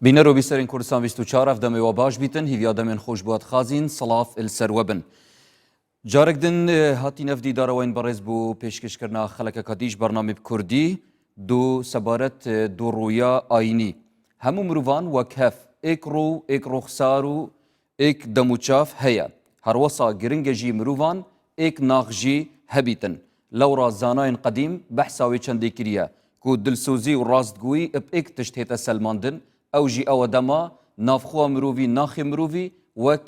بینەر و بیسەرên کوردستان 24 ev demê we baş bîtin hîviya demên xweş bû dixwazîn silav li ser we bin. Carek din hatî nev dîdara wên berêz bû pêşkêşkirina xelekeka dî ji bernamê bi Kurdî du sebaret du rûya ayînî. Hemû mirovan wek hev êk rû, êk rûxsar û êk demûçav heye. Herwesa giring e jî mirovan êk nax jî hebîtin. Lewra zanayên qedîm behsa wê çendê kiriye ku dilsozî û rastgoyî ib êk tişt hête selmandin, ew jî ew e dema navxweya mirovî naxê mirovî wek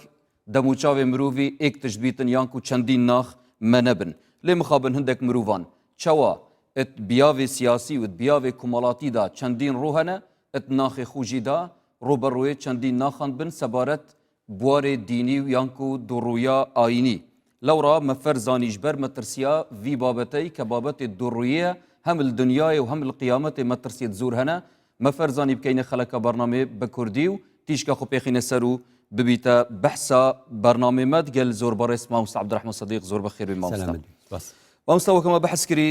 demûçavê mirovî êk tişt bîtin yan ku çendîn nax me nebin. Lê mixabin hindek mirovan çawa it biyavê siyasî û it biyavê komelatî de çendîn rû hene, it naxê xwe jî de rûberûyê çendîn naxan bin sebaret Buwarê dînî û yan ku durûya ayînî. Lewra me fer zanî ji ber metirsiya vî babetey ke babetê durûyê ye hem li dinyayê û hem li qiyametê metirsiyê di zor hene, me fer zanî bikeyne xeleka bernameyê bi kurdî û tîşka xwe pêxîne ser û bibîte behsa bernameyê me digel zorberêz mamoste Ebdurehman Sedîq zor bi xêr bî mamoste. Mamoste weke me behs kirî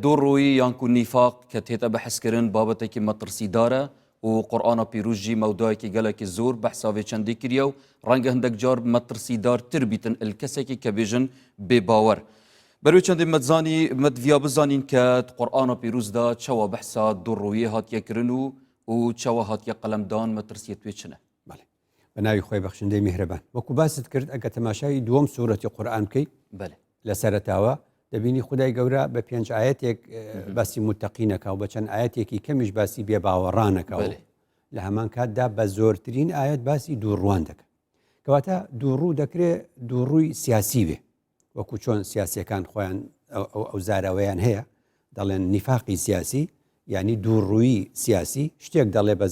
durûyî yan ku nîfaq ke tête behskirin babetekî metirsîdar e û Qur'ana pîroz jî mewdayekî gelekî zor behsa vê çendê kiriye û renge hindek car metirsîdartir bîtin il kesekî ke bêjin bêbawer. Ber wê çendê me dizanî me diviya bizanîn ke di Qur'ana pîroz de çawa behsa durûyê hatiye kirin û û çawa hatiye qelemdan metirsiyê wê çi ne? Belê. Bi navê Xwedê bexşindeyê mîhreban. Wekû basit kird eger temaşayî duwem sûretî Qur'an bikey Belê. لە سەرەتاوە دەبینی خودای گەورە بە پێنج ئاەتێک باسی متەقینەکە و بە چەند ئاەتێکی کەمیش باسی بێباوەڕانەکە و لە هەمان کاتدا بە زۆرترین ئاەت باسی دووڕوان دەکە کەواتە دووڕوو دەکرێت دووڕووی سیاسی بێ وەکو چۆن سیاسەکان خۆیان ئەو زاراوەیان هەیە دەڵێن نیفاقی سیاسی یعنی دووڕووی سیاسی شتێک دەڵێ بە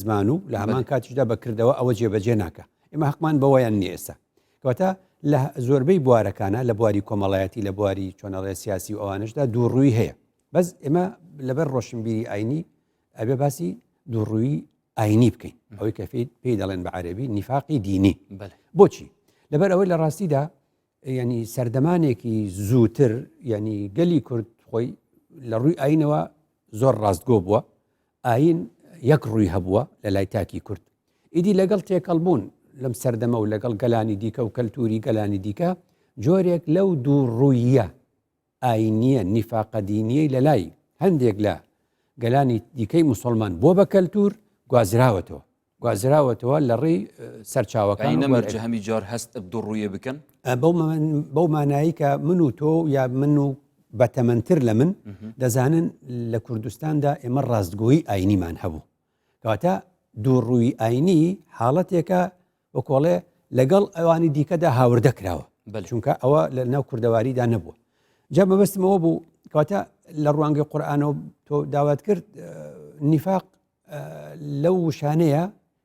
زمان و لە هەمان کاتیشدا بەکردەوە ئەوە جێبەجێ ناکە ئێمە حەقمان بەوەیان نییە ئێستا کەواتە لە زۆربەی بوارەکانە لە بواری کۆمەڵایەتی لە بواری چۆنەڵێ سیاسی و ئەوانشدا دووڕووی هەیە بەس ئێمە لەبەر ڕۆشنبیری ئاینی ئەبێ باسی دووڕووی ئاینی بکەین ئەوەی کە پێی دەڵێن بە عەربی نیفاقی دینی بۆچی لەبەر ئەوەی لە ڕاستیدا ینی سەردەمانێکی زووتر ینی گەلی کورد خۆی لە ڕووی ئاینەوە زۆر ڕاستگۆ بووە ئاین یەک ڕووی هەبووە لە لای تاکی کورد ئیدی لەگەڵ تێکەڵبوون لەم سەردەمە و لەگەڵ گەلانی دیکە و کەلتوری گەلانی دیکە جۆرێک لەو دوو ڕوویە ئاینیە نیفاقە دینیەی لە لای هەندێک لە گەلانی دیکەی مسلمان بۆ بە کەلتور گوازراوەتەوە گوازراوەتەوە لە ڕێی سەرچاوەکان نەمەرجە هەمی جار هەست دوو ڕوویە بکەن بەو مانایی کە من و تۆ یا من و بەتەمەنتر لە من دەزانن لە کوردستاندا ئێمە ڕاستگۆیی ئاینیمان هەبوو کەواتە دووڕووی ئاینی حاڵەتێکە وەکۆڵێ لەگەڵ ئەوانی دیکەدا هاوردە کراوە چونکە ئەوە لە ناو کوردەواریدا نەبووە جا مەبەستمەوە بوو کەواتە لە ڕوانگەی قورآانەوە تۆ داوات کرد نیفاق لەو وشانەیە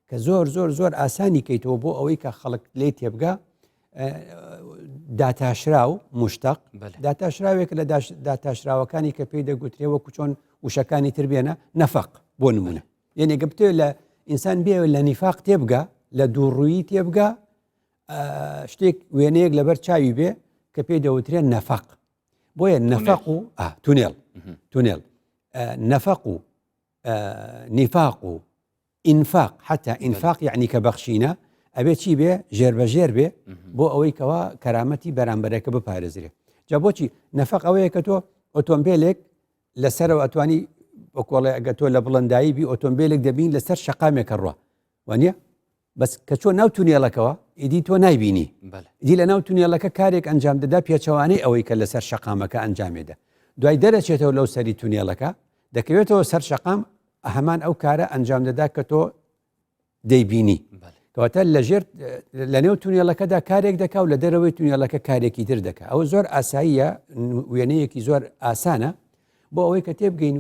کە زۆر زۆر زۆر ئاسانی کەیتەوە بۆ ئەوەی کە خەڵک لی تێبگا داتاشراو مشتق داتاشراوێک لە داتاشراوەکانی کە پێی دەگوترێ وەکو چۆن وشەکانی تر بێنە نەفەق بۆ نمونە یعنی گە بتێ لە ئینسان بێ لە نیفاق تێبگا لە دووڕوویی تێبگا شتێک وێنەیەک لەبەر چاوی بێ کە پێی دەوترێن نەفەق بۆیە نەفەق و تونێل تونێل نەفەق و نیفاق و ئینفاق حتا ئینفاق یعنی کە بەخشینە ئەبێ چی بێ ژێر بە ژێر بێ بۆ ئەوەی کەوا کەرامەتی بەرامبەرەکە بپارێزرێ جا بۆچی نەفەق ئەوەیە کە تۆ ئۆتۆمبیلێک لەسەرەوە ئەتوانی بەکۆڵێ ئەگە تۆ لە بڵندایی بی ئۆتۆمبیلێک دەبین لەسەر شەقامێکە ڕوە وانە بەس کە چۆ ناو تونێڵەکەوە ئیدی تۆ نایبینی ئیدی لە ناو تونێڵەکە کارێک ئەنجام دەدا پێچەوانەی ئەوەی کە لەسەر شەقامەکە ئەنجامێدا دوای دەرەچێتەوە لەو سەری تونێڵەکە دەکەوێتەوە سەر شەقام هەمان ئەو کارە ئەنجام دەدا کە تۆ دەیبینی کەواتە لەژێر لە نێو تونێڵەکەدا کارێک دەکا و لە دەرەوەی تونێڵەکە کارێکی تر دەکا ئەوە زۆر ئاساییە وێنەیەکی زۆر ئاسانە بۆ ئەوەی کە تێبگەین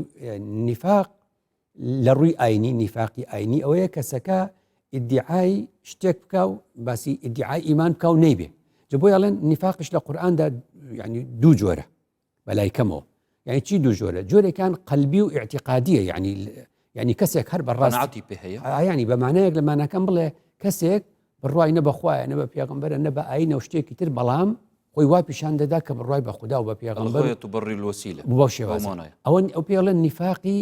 نیفاق لە ڕووی ئاینی نیفاقی ئاینی ئەوەیە کەسەکە ئیدعای شتێک بکە و باسی ئیدعای ئیمان بکە و نەیبێ جا بۆی ئەڵێن نیفاقش لە قورئاندا یعنی دوو جۆرە بەلای کەمەوە یعنی چی دوو جۆرە جۆرێکان قەلبی و ئیعتیقادیە یعنی یعنی کەسێک هەر بەڕاستی پێ هەیە ینی بە مانایەک لە ماناکەم بڵێ کەسێک بڕوای نە بەخوایە نە بە پێغمبەرە نە بە ئاینە و شتێکی تر بەڵام خۆی وا پیشان دەدا کە بڕوای بە خودا و بە پێغەمبەر تبری الوسیلە بەو شێوازە ئەوە ئەو پێڵێن نیفاقی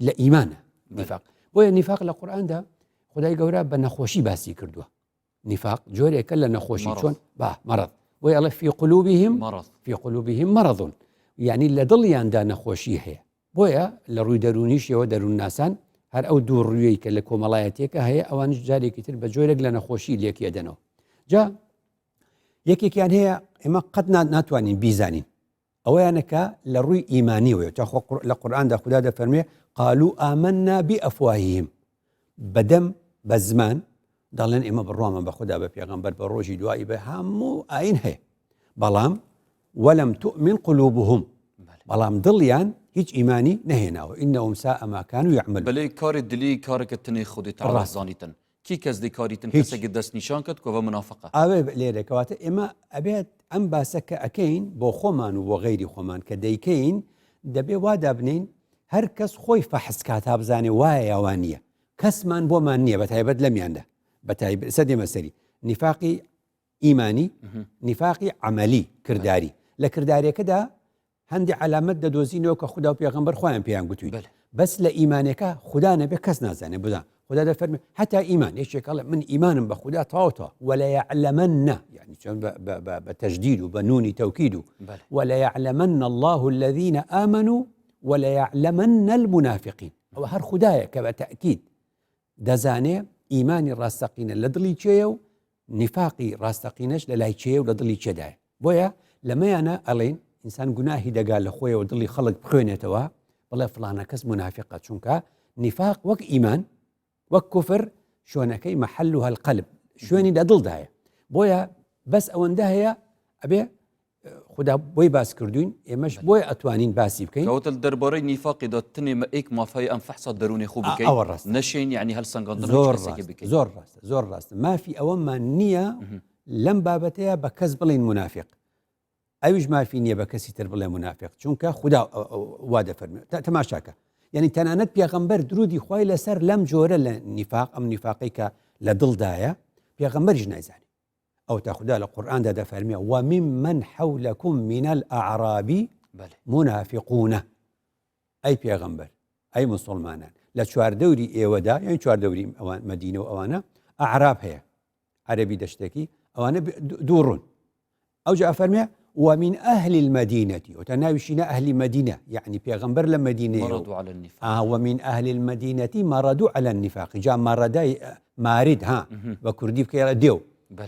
لە ئیمانە نیفاق. بۆیە نیفاق لە قورئاندا خدای گەورە بە نەخۆشی باسی کردووە. نیفاق جۆرێکە لە نەخۆشی چۆن با مەرض بۆی ئەڵێ فی قلوبهم مرض فی قلوبهم مرض یعنی لە دڵیاندا نەخۆشی هەیە بۆیە لە ڕووی دەروونیشەوە دەروونناسان هەر ئەو دوو ڕوویەی کە لە کۆمەڵایەتێکە هەیە ئەوانش جارێکی تر بە جۆرێک لە نەخۆشی لێکیەدەنەوە جا یەکێکیان هەیە ئێمە قەت ناتوانین بیزانین ئەوەیانە کە لە ڕووی ئیمانیەوەیە جا خۆ لە قورئاندا خودا دەفەرموێ قالوا آمنا بأفواههم بەدەم بە زمان دەڵێن ئێمە بڕوامان بە خودا بە پێغەمبەر بە ڕۆژی دوایی بە هەموو ئاین هەیە بەڵام ولم تؤمن قلوبهم بەڵام دڵیان هیچ ئیمانی نەهێناوە إنهم ساء ما كانوا يعملون بەلێ کاری دلی کارێکە تنێ خودی تعالی زانیتن کی کەس دی کاریتن کەسێکی دەست نیشان کرد کۆڤە منافقە. ئاوێ لێرە کەواتە ئێمە ئەبێت ئەم باسە کە ئەکەین بۆ خۆمان و بۆ غەیری خۆمان کە دەیکەین دەبێ وا دابنێین هەر کەس خۆی فەحس کا تا بزانێ وایە یا وا نییە کەسمان بۆمان نییە بە تایبەت لەمیاندا بە تایبەت سە دێمە سەری نیفاقی ئیمانی نیفاقی عەمەلی کرداری لە کردارێکەدا هەندێ عەلامەت دەدۆزینەوە کە خودا و پێغەمبەر خۆیان پێیان گوتووین بەس لە ئیمانەکە خودا نەبێ کەس نازانێ بزان خودا دەفەرمێ حتا ئیمان یەکێک ئەڵێ من ئیمانم بە خودا تەواوتەوە ولا يعلمن يعني چۆن بە تەشدید و بە نونی تەوکید و ولا يعلمن الله الذين آمنوا ولا يعلمن المنافقين ئەوە هەر خودایە کە بە تەئکید دەزانێ ئیمانی ڕاستەقینە لە دڵی کێیە و نیفاقی ڕاستەقینەش لە لای کێیە و لە دڵی کێدایە. بۆیە لەمەیانە ئەڵێین ئینسان گوناهی دەگا لە خۆیەوە دڵی خەڵک بخوێنێتەوە بڵێ فڵانە کەس مونافیقە چونکە نیفاق وەک ئیمان وەک کوفر شوێنەکەی محلها القلب شوێنی لە دڵدایە بۆیە بەس ئەوەندە هەیە ئەبێ خودا بۆی باس کردوین ئێمەش بۆی ئەتوانین باسی بکەین کەوتل دەربارەی نیفاقی دا تنێ مە ئێک مافای ئەم فەحسا دەروونی خو بکەین ئەوە ڕاستە نەشێن یعنی هەلسەنگاندن زۆر هیچ کەسێکی ڕاست بکەین زۆر ڕاستە زۆر ڕاستە مافی ئەوەمان نییە لەم بابەتەیە بە کەس بڵێین مونافیق ئەویش مافی نییە بە کەسی تر بڵێ مونافیق چونکە خودا وا دەفەرمێ تەماشاکە یعنی تەنانەت پێغەمبەر درودی خوای لەسەر لەم جۆرە لە نیفاق ئەم نیفاقی کە لە دڵدایە پێغەمبەریش نایزانێ ئەو تا خودا لە قورئاندا دەفەرمێ وممن حولكم من الأعراب منافقون ئەی پێغەمبەر ئەی مسلمانان لە چواردەوری ئێوەدا یان چواردەوری ئەوان مەدینە و ئەوانە ئەعراب هەیە عەرەبی دەشتەکی ئەوانە دووڕوون ئەوجا ئەفەرمێ ومن أهل المدينة وتا ناویشینە ئەهلی مدینە یعنی پێغەمبەر لە مدینەیە مردوا على النفاق آه ومن أهل المدينة مردوا على النفاق جا مردای مارد ها بە کوردی بکەیە دێو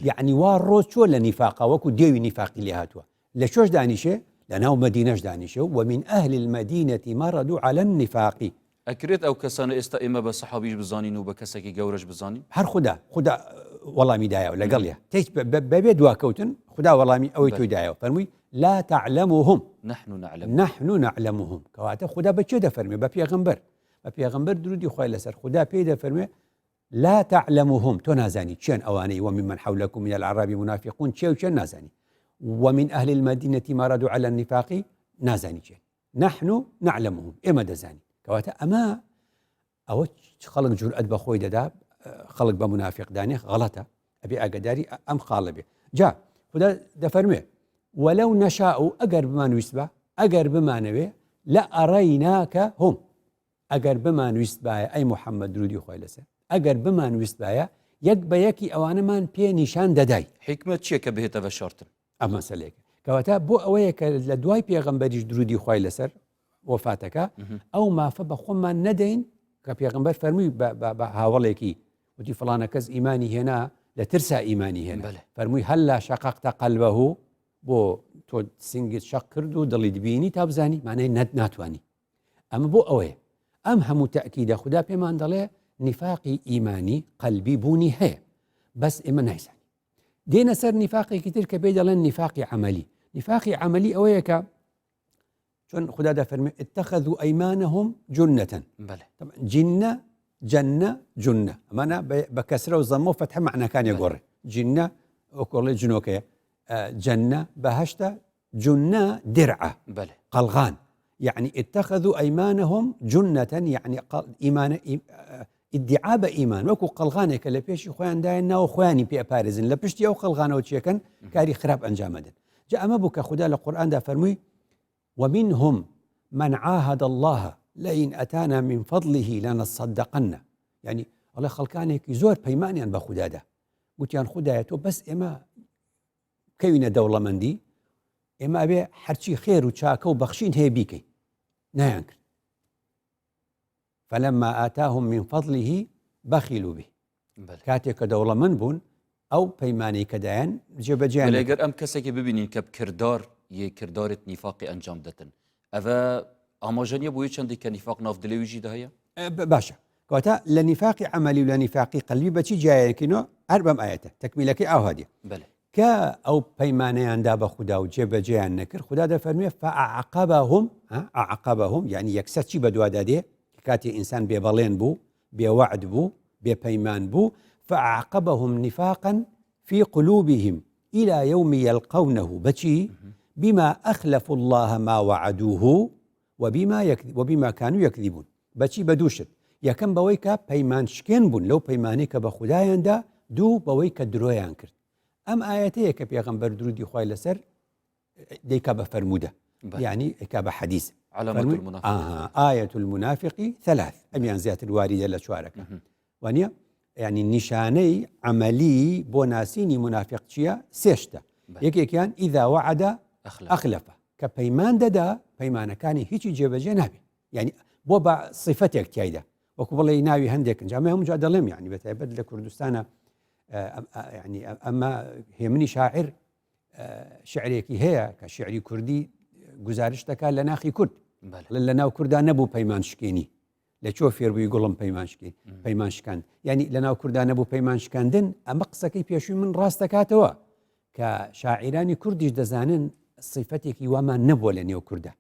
یعنی وا ڕۆ چۆ لە نیفاقا وەکو دێوی نیفاقی لێ هاتووە لە کوێش دانیشێ لە ناو مدینەش دانیشێ ومن أهل المدينة مردوا على النفاق ئەکرێت ئەو کەسانە ئێستا ئێمە بە سەحابیش بزانین و بە کەسێکی گەورەش بزانین؟ هەر خودا خودا وەڵامی دایەوە لەگەڵیا تێک بەبێ دواکەوتن خودا وەڵامی ئەوەی تۆی دایەوە فەرمووی لا تعلمهم نحن نعلم نحن نعلمهم کەواتە خودا بە کێ دەفەرمێ بە پێغەمبەر بە پێغەمبەر درودی خوای لەسەر خودا پێی دەفەرمێ لا تعلمهم تۆ نازانی کێن ئەوانەی وممن حولكم من الأعراب منافقون کێ و کێن نازانی ومن أهل المدينة مردوا على النفاق نازانی کێن نحن نعلمهم ئێمە دەزانین کەواتە ئەمە ئەوە خەڵک جورئەت بە خۆی دەدا خەڵک بە منافق دانێ غەڵەتە ئەبێ ئاگداری ئەم خاڵە بێ جا خدا دەفەرموێ ولو نشاء و ئەگەر بمان ویستبا ئەگەر بمانەوێ لە ئەڕەیناکە هم ئەگەر بمان ویستبایە ئەی محەممەد درودی خۆی لەسەر ئەگەر بمان ویستبایە یەک بە یەکی ئەوانەمان پێ نیشان دەدای حیکمەت چییە کە بهێتە ڤەشارتن؟ ئەم مەسەلەیەکە کەواتە بۆ ئەوەیە کە لە دوای پێغەمبەریش درودی خوای لەسەر وەفاتەکە ئەو مافە بە خۆمان نەدەین کە پێغەمبەر فەرمووی بە هاوڵێکی وتی فڵانە کەس ئیمانی هێنا لە ترسا ئیمانی هێنا فەرمووی هەلا شەقەقتە قەلبەه بۆ تۆ سنگت شەق کرد و دڵی دبینی تا بزانی مانای نەت ناتوانانی ئەمە بۆ ئەوەیە ئەم هەموو تەئکیدە خودا پێمان دەڵێ نیفاقی ئیمانی قەلبی بوونی هەیە بەس ئێمە نایزانین دێنە سەر نیفاقێکی تر کە پێی دەڵێن نیفاقی عملی نیفاقی عملی ئەوەیە کە چۆن خدا دەفەرمێ اتخذوا أيمانهم جنة جنة جنة جنة ئەمانە بە کەسرە و زەمە و فەتحە معنەکانی گۆڕێ جنە ئۆکۆڵێ جنۆکەیە جنە بەهشتە جنە درعە بەلێ. قەڵغان یەعنی اتخذوا ایمانهم جنە یەعنی ئیمانە ئیدعا بە ئیمان وەکو قەڵغانێکە لە پێشی خۆیان دایە ناو خۆیانی پێ ئەپارێزن لە پشتی ئەو قەڵغانەوە چیەکەن کاری خراپ ئەنجامەدەن جا ئەمە بوو کە خودا لە قورئاندا فەرمووی ومنهم من عاهد الله لئن أتانا من فضله لنصدقن. یعنی ئەڵێ خەڵکانێکی زۆر پەیمانیان بە خودادا گوتیان خودایە تۆ بەس ئێمە کەوینە دەوڵەمەندی ئێمە ئەبێ هەرچی خێر و چاکە و بەخشین هەیە بیکەین نایان کرد فلما آتاهم من فضله بخلوا به کاتێک کە دەوڵەمەند بوون ئەو پەیمانەی کە دایان جێبەجێیان لەگەر ئەم کەسێکی ببینین کە کردار یە کردارت نیفاقی ئەنجام دەتن ئەvە ئاماژە نیە بۆی چەندی کە نیفاق ناو دلێویژیدا هەیە باشە کەواتە لە نیفاقی عملی و لە نیفاقی قەلبی بەچی جیایەکەینەوە هەر بەم ئاەتە تەکمیلەکەی ئاوا دێ کە ئەو پەیمانەیان دا بە خودا و جێبەجێیان نەکرد خودا دەفەرموێ فأعقبهم أعقبهم یعنی یەکسەر چی بەدوادا دێ کاتێ ئینسان بێبەڵێن بوو بێوەعد بوو بێپەیمان بوو فأعقبهم نفاقا في قلوبهم إلى يوم يلقونه بچی بما أخلفوا الله ما وعدوه وبما يكذب وبما كانوا يكذبون بەچی بە دوو شت یەکەم بەوەی کە پەیمان شکێن بوون لەو پەیمانەی کە بە خودایان دا دوو بەوەی کە درۆیان کرد ئەم ئایەتەیە کە پێغەمبەر درودی خوای لەسەر دەیکا بە فەرموودە یعنی ئەیکا بە حەدیث آية المنافق ثلاث ئەمیان زیاتر واریدە لە چوارەکە وانە ینی نیشانەی عملی بۆ ناسینی منافق چییە سێشتە یەکێکیان إذا وعد أخلف کە پەیمان دەدا پەیمانەکانی هیچی جێبەجێ نابێت یعنی بۆ بە سیفەتێک تایدا وەکو بڵێ ناوی هەندێکن جامە هەموو جا دەڵێم یعنی بە تایبەت لە کوردستانە ینی ئەمە هێمنی شاعر شعرێکی هەیە کە شعری کوردی گزارش دەکات لە ناخی کورد لە ناو کووردا نەبوو پەیمان شکێنی لە چۆ فێربووی گوڵم پەیمان شکێن پەیمان شکاند ینی لە ناو کووردا نەبوو پەیمان شکاندن ئەمە قسەکەی پێشووی من ڕاست دەکاتەوە کە شاعیرانی کوردیش دەزانن سیفەتێکی وامان نەبووە لە نێو کووردا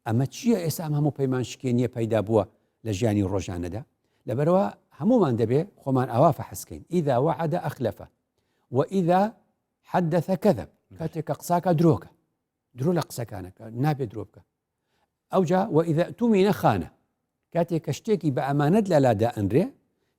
ئەمە چییە ئێستا ئەم هەموو پەیمان شکێنیە پەیدا بووە لە ژیانی ڕۆژانەدا؟ لەبەرئەوە هەموومان دەبێ خۆمان ئاوا فەحس کەین، اذا وعد اخلف واذا حدث كذب، کاتێک کە قساکە درۆکە، درۆ لە قسەکانەکە نابێ درۆ بکە. ئەوجا واذا اؤتمن خان، کاتێک کە شتێکی بە ئەمانەت لەلادا ئەنرێ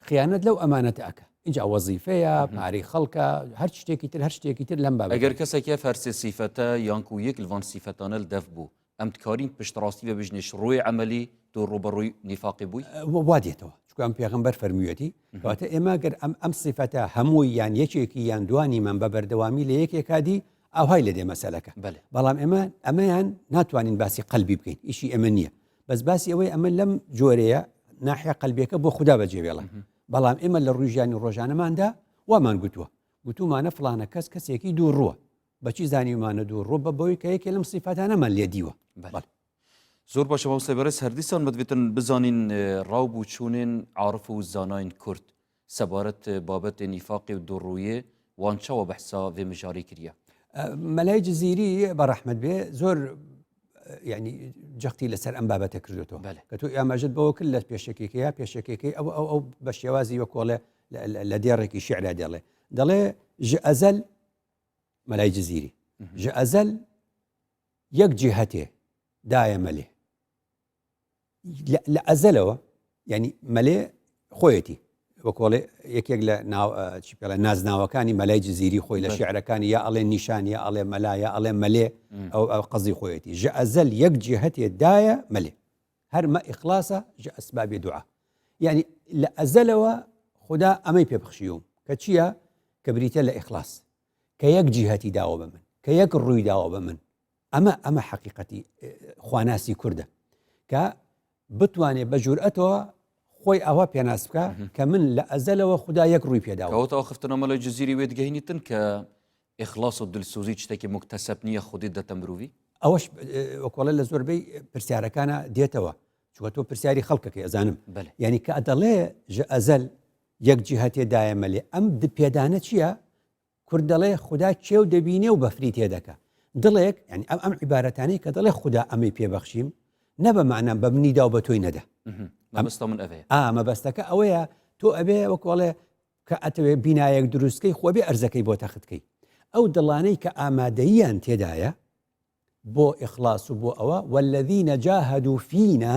خیانەت لەو ئەمانەتە ئەکا. ئینجا وەزیفەیە، پارەی خەڵکە، هەر شتێکی تر هەر شتێکی تر لەم بابەتە. ئەگەر کەسێک ئەف هەرسێ سیفەتە یان کو یەک لڤان سیفەتانە لدەف بوو ئەم دکارین پشتڕاستی ڤە بژنێ ڕووێ عەمەلی تۆ ڕووبەڕووی نیفاقی بووی؟ وا دێتەوە چونکە ئەم پێغەمبەر فەرموویەتی کەواتە ئێمە گەر ئەم ئەم سیفەتە هەمووی یان یەکێکی یان دوانیمان بە بەردەوامی لە یەکێکا دی ئاوهای لێ دێ مەسەلەکە بەڵام ئێمە ئەمەیان ناتوانین باسی قەلبی بکەین ئیشی ئێمە نییە بەس باسی ئەوەی ئەمە لەم جۆرەیە ناحیە قەلبیەکە بۆ خودا بەجێبێڵە بەڵام ئێمە لە ڕووی ژیانی ڕۆژانەماندا وامان گوتووە گوتومانە فڵانە کەس کەسێکی دوو ڕووە بەچی زانیومانە دوو ڕوو بە بەوەی کە یەکێ لەم سیفاتانەمان لێ دیوە بەڵێ. زۆر باشە مامۆستای بەڕێز هەردیسان مەدوێتن بزانین ڕاو بوچوونێن عارف و زاناین کورد سەبارەت بابەتێ نیفاقێ و دووڕوویێ وان چاوە بەحسا ڤێ مژارێ کریە؟ مەلای جزیری بە ڕەحمەت بێ زۆر یعنی جەختی لەسەر ئەم بابەتە کردوێتەوە کە تۆ ئاماژت بەوە کرد لە پێشەکێکەیە پێشەکێکەی ئەو ئەو ئەو بە شێوازی وەکۆڵێ لە دێڕێکی شعرا دێڵێ دەڵێ ژ ئەزەل مەلای جزیری ژ ئەزەل یەک جیهەتێ دایە مەلێ لە ئەزەلەوە یعنی مەلێ خۆیەتی وەکۆڵێ یەکێک لە چی پێڵێ نازناوەکانی مەلای جززیری خۆی لە شعرەکانی یا ئەڵێ نیشان یا ئەڵێ مەلا یا ئەڵێ مەلێ ئەو ئەو قەزی خۆیەتی ژە ئەزەل یەک جهتێ دایە مەلێ هەر مە ئیخلاسە ژە ئەسبابی دوعا یعنی لە ئەزەلەوە خدا ئەمەی پێبخشیوم کە چییە کە بریتە لە ئیخلاص کە یەک جیهەتی داوە بە من کە یەک ڕووی داوە بە من ئەمە ئەمە حەقیقەتی خواناسی کوردە کە بتوانێت بە جورئەتەوە خۆی ئەوە پێناس بکە کە من لە ئەزەلەوە خدا یەک ڕووی پێداوە ئەوە ئاخفتنە مەلای جزیری وێ دگەهینیتن کە ئیخلاص و دلسۆزی شتێکی مکتەسەب نییە خودی دەتە مرۆڤی ئەوەش وەکۆڵە لە زۆربەی پرسیارەکانە دێتەوە چوە تۆ پرسیاری خەڵکەکەی ئەزانم یعنی کە ئەدەڵێ ژە ئەزەل یەک جیهەتێ دایە مەلێ ئەم پێدانە چییە کورد دەڵێ خودا کێو دەبینێ و بەفری تێدەکا. دڵێک، یانی ئەم ئەم عیبارەتانەی کە دەڵێ خودا ئەمەی پێ بەخشیم، نە بە مەعنا بە منی دا و بە تۆی نەدا. مەبەستە من ئەوەیە. ئا مەبەستەکە ئەوەیە تۆ ئەبێ وەک ئەڵێ کە ئەتەوێ بینایەک دروست کەی خۆ ئەبێ ئەرزەکەی بۆ تەخت کەی. ئەو دڵانەی کە ئامادەییان تێدایە بۆ ئیخلاص و بۆ ئەوە والذین جاهدوا فینا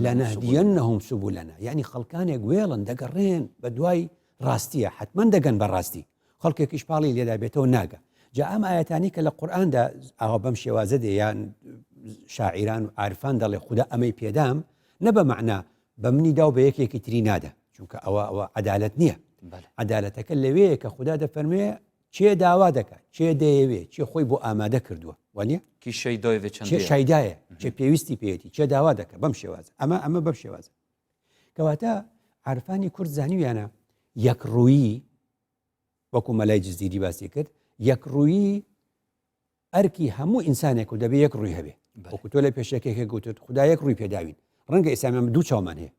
لنهدینهم سبلنا یعنی خەڵکانێک وێڵن دەگەڕێن بە دوای ڕاستیە حتمما دەگەن بە ڕاستی خەڵکێکیش پاڵی لێدا بێتەوە ناگە جا ئەم ئاەتانی کە لە قورئاندا ئاوا بەم شێوازە دێ یان شاعیران و عارفان دەڵێ خودا ئەمەی پێدام نە بە مەعنا بە منی دا و بە یەکێکی تری نادا. چونکە ئەوە ئەوە عەدالەت نییە. عەدالەتەکە لەوەیە کە خودا دەفەرموێ کێ داوا دەکات، کێ دەیەوێ، کێ خۆی بۆ ئامادە کردووە، وانیە؟ کی شەیدای وێ چەندەیە؟ کێ شەیدایە، کێ پێویستی پێیەتی، کێ داوا دەکات، بەم شێوازە. ئەمە ئەمە بەم شێوازە. کەواتە عارفانی کورد زانیویانە یەکڕوویی وەکو مەلای جزیری باسی کرد، یەکڕوویی ئەرکی هەموو ئینسانێک و دەبێ یەک ڕووی هەبێ. وەکو تۆ لە پێشەکێکە گوتت خودا یەک ڕووی پێداوین. ڕەنگە ئیسلامیان دوو چاومان هەیە.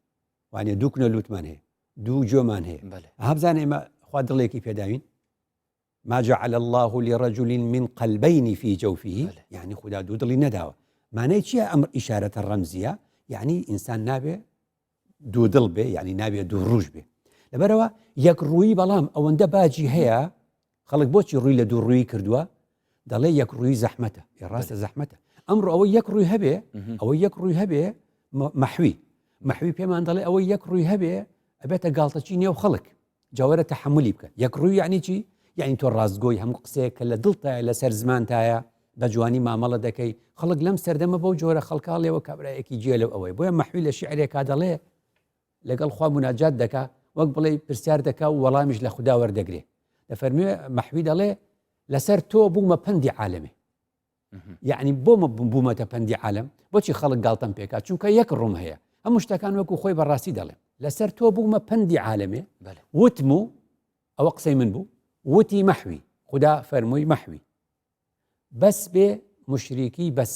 وانە دوو کنە لوتمان هەیە دوو گوێمان هەیە هەبزانە ئێمە خوا دڵێکی پێداوین ما جعل الله لرجل من قلبين في جوفه یعنی خدا دوو دڵی نەداوە مانای چییە ئەم ئیشارەتە ڕەمزیە یعنی ئینسان نابێ دوو دڵ بێ یعنی نابێ دوو ڕوژ بێ لەبەرەوە یەک ڕووی بەڵام ئەوەندە باجی هەیە خەڵک بۆچی ڕووی لە دوو ڕووی کردووە دەڵێ یەک ڕووی زەحمەتە ێ ڕاستە زەحمەتە ئەمڕۆ ئەوە یەک ڕووی هەبێ ئەوە یەک ڕووی هەبێ مەحوی مەحوی پێمان دەڵێ ئەوە یەک ڕووی هەبێ ئەبێتە گاڵتەچی نێو خەڵک جاوەرە تەحملی بکە یەک ڕووی یعنی چی یعنی تۆ ڕاستگۆی هەموو قسەیە کە لە دڵتایە لەسەر زمانتایە بە جوانی مامەڵە دەکەی خەڵک لەم سەردەمە بەو جۆرە خەڵکاڵێەوە کابراایەکی جێ لەو ئەوەی بۆیە مەحوی لە شعرێکا دەڵێ لەگەڵ خوا موناجات دەکا وەک بڵێ پرسیار دەکا و وەڵامیش لە خودا وەردەگرێ دەفەرموێ مەحوی دەڵێ لەسەر تۆ بوومە پەندی عالەمێ یعنی بۆ بوومەتە پەندی عالم بۆچی خەڵک گاڵتەم پێکا چونکە یەک ڕوم هەیە هەموو شتەکان وەکو خۆی بەڕاستی دەڵێم لەسەر تۆ بوومە پەندی عالەمێ وتم و ئەوە قسەی من بوو وتی مەحوی خدا فەرمووی مەحوی بەس بێ مشریکی بەس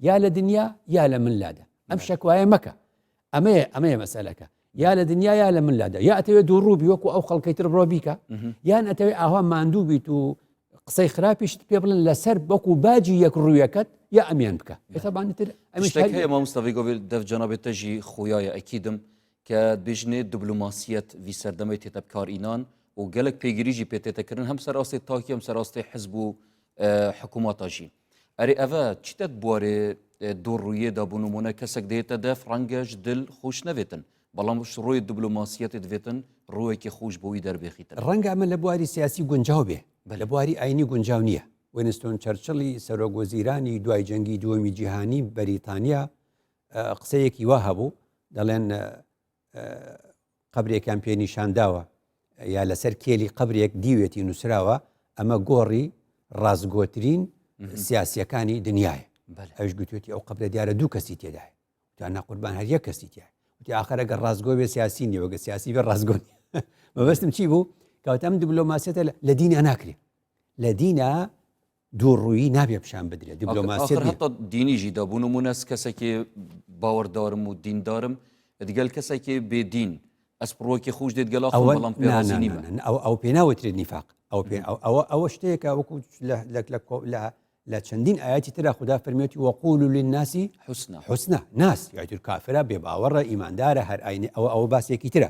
یا لە دنیا یا لە من لادە ئەم شەکوایە مەکە ئەمەیە ئەمەیە مەسەلەکە یا لە دنیا یا لە من لادە یا ئەتەوێت دوو ڕووبی وەکو ئەو خەڵکەی تر بڕۆ بیکە یان ئەتەوێت ئاوا ماندوو بیت و قسەی خراپیشت پێ بڵن لەسەر وەکو باجی یەک ڕوویەکەت یا ئەمیان بکە ئێتابانتر ئەمیش هەیە مامۆستا ڤیگۆڤ دەف جەنابێت تەژی خویایە ئەکیدم کە دبێژنێ دبلۆماسیەت ڤی سەردەمەی تێتە بکار ئینان و گەلەک پێگیریژی پێ تێتە کردن هەم سەر ئاستێ تاکی هەم سەر ئاستێ حزب و حکوومەتا ژی. ئەرێ ئەڤە چیتە بوارێ دوو ڕوویێ دا بۆ نموونە کەسێک دێتە دەف ڕەنگەش دل خۆش نەڤێتن بەڵام ڕووی دبلۆماسیەتێ دڤێتن ڕووێکی خۆش بۆ وی دەربێخیتن. ڕەنگە ئەمە لە بواری سیاسی گونجاو بێ، لە بواری ئاینی گونجاو نییە. وینستۆن چەرچڵی سەرۆک وەزیرانی دوای جەنگی دووەمی جیهانی بەریتانیا قسەیەکی وا هەبوو دەڵێن قەبرێکیان پێ نیشانداوە یا لەسەر کێلی قەبرێک دیوێتی نووسراوە ئەمە گۆڕی ڕاستگۆترین سیاسیەکانی دنیاە ئەوش گوتوێتی ئەو قبرە دیارە دوو کەسی تێدایە وتیان قوربان هەر یەک کەسی تایە وتی ئاخر ئەگەر ڕاستگۆ بێ سیاسی نییە وەگە سیاسی بێ ڕاستگۆ مەبەستم چی بوو کەواتە ئەم دیبلۆماسیەتە لە دینە ناکرێت لە دینە دووڕوویی نابێ پیشان بدرێت دیبلۆماسیەت نییە. هەتا دینی ژی دا بۆ نموونە کەسێکی باوەڕدارم و دیندارم دگەل کەسێکی بێ دین ئەس پڕۆکی خۆش دێت گەلا خۆم بەڵام پێ ڕازی نیمە. ئەو ئەو پێ ناوترێت نیفاق ئەو پێ ئەوە ئەوە شتێکە وەکو لە لە لە لە لە چەندین ئاەتی ترا خودا فەرمێتی وەقول للناس حسنا حسنا ناس یاتر کافرە بێ باوەڕە ئیماندارە هەر ئاینی ئەوە ئەوە باسێکی ترە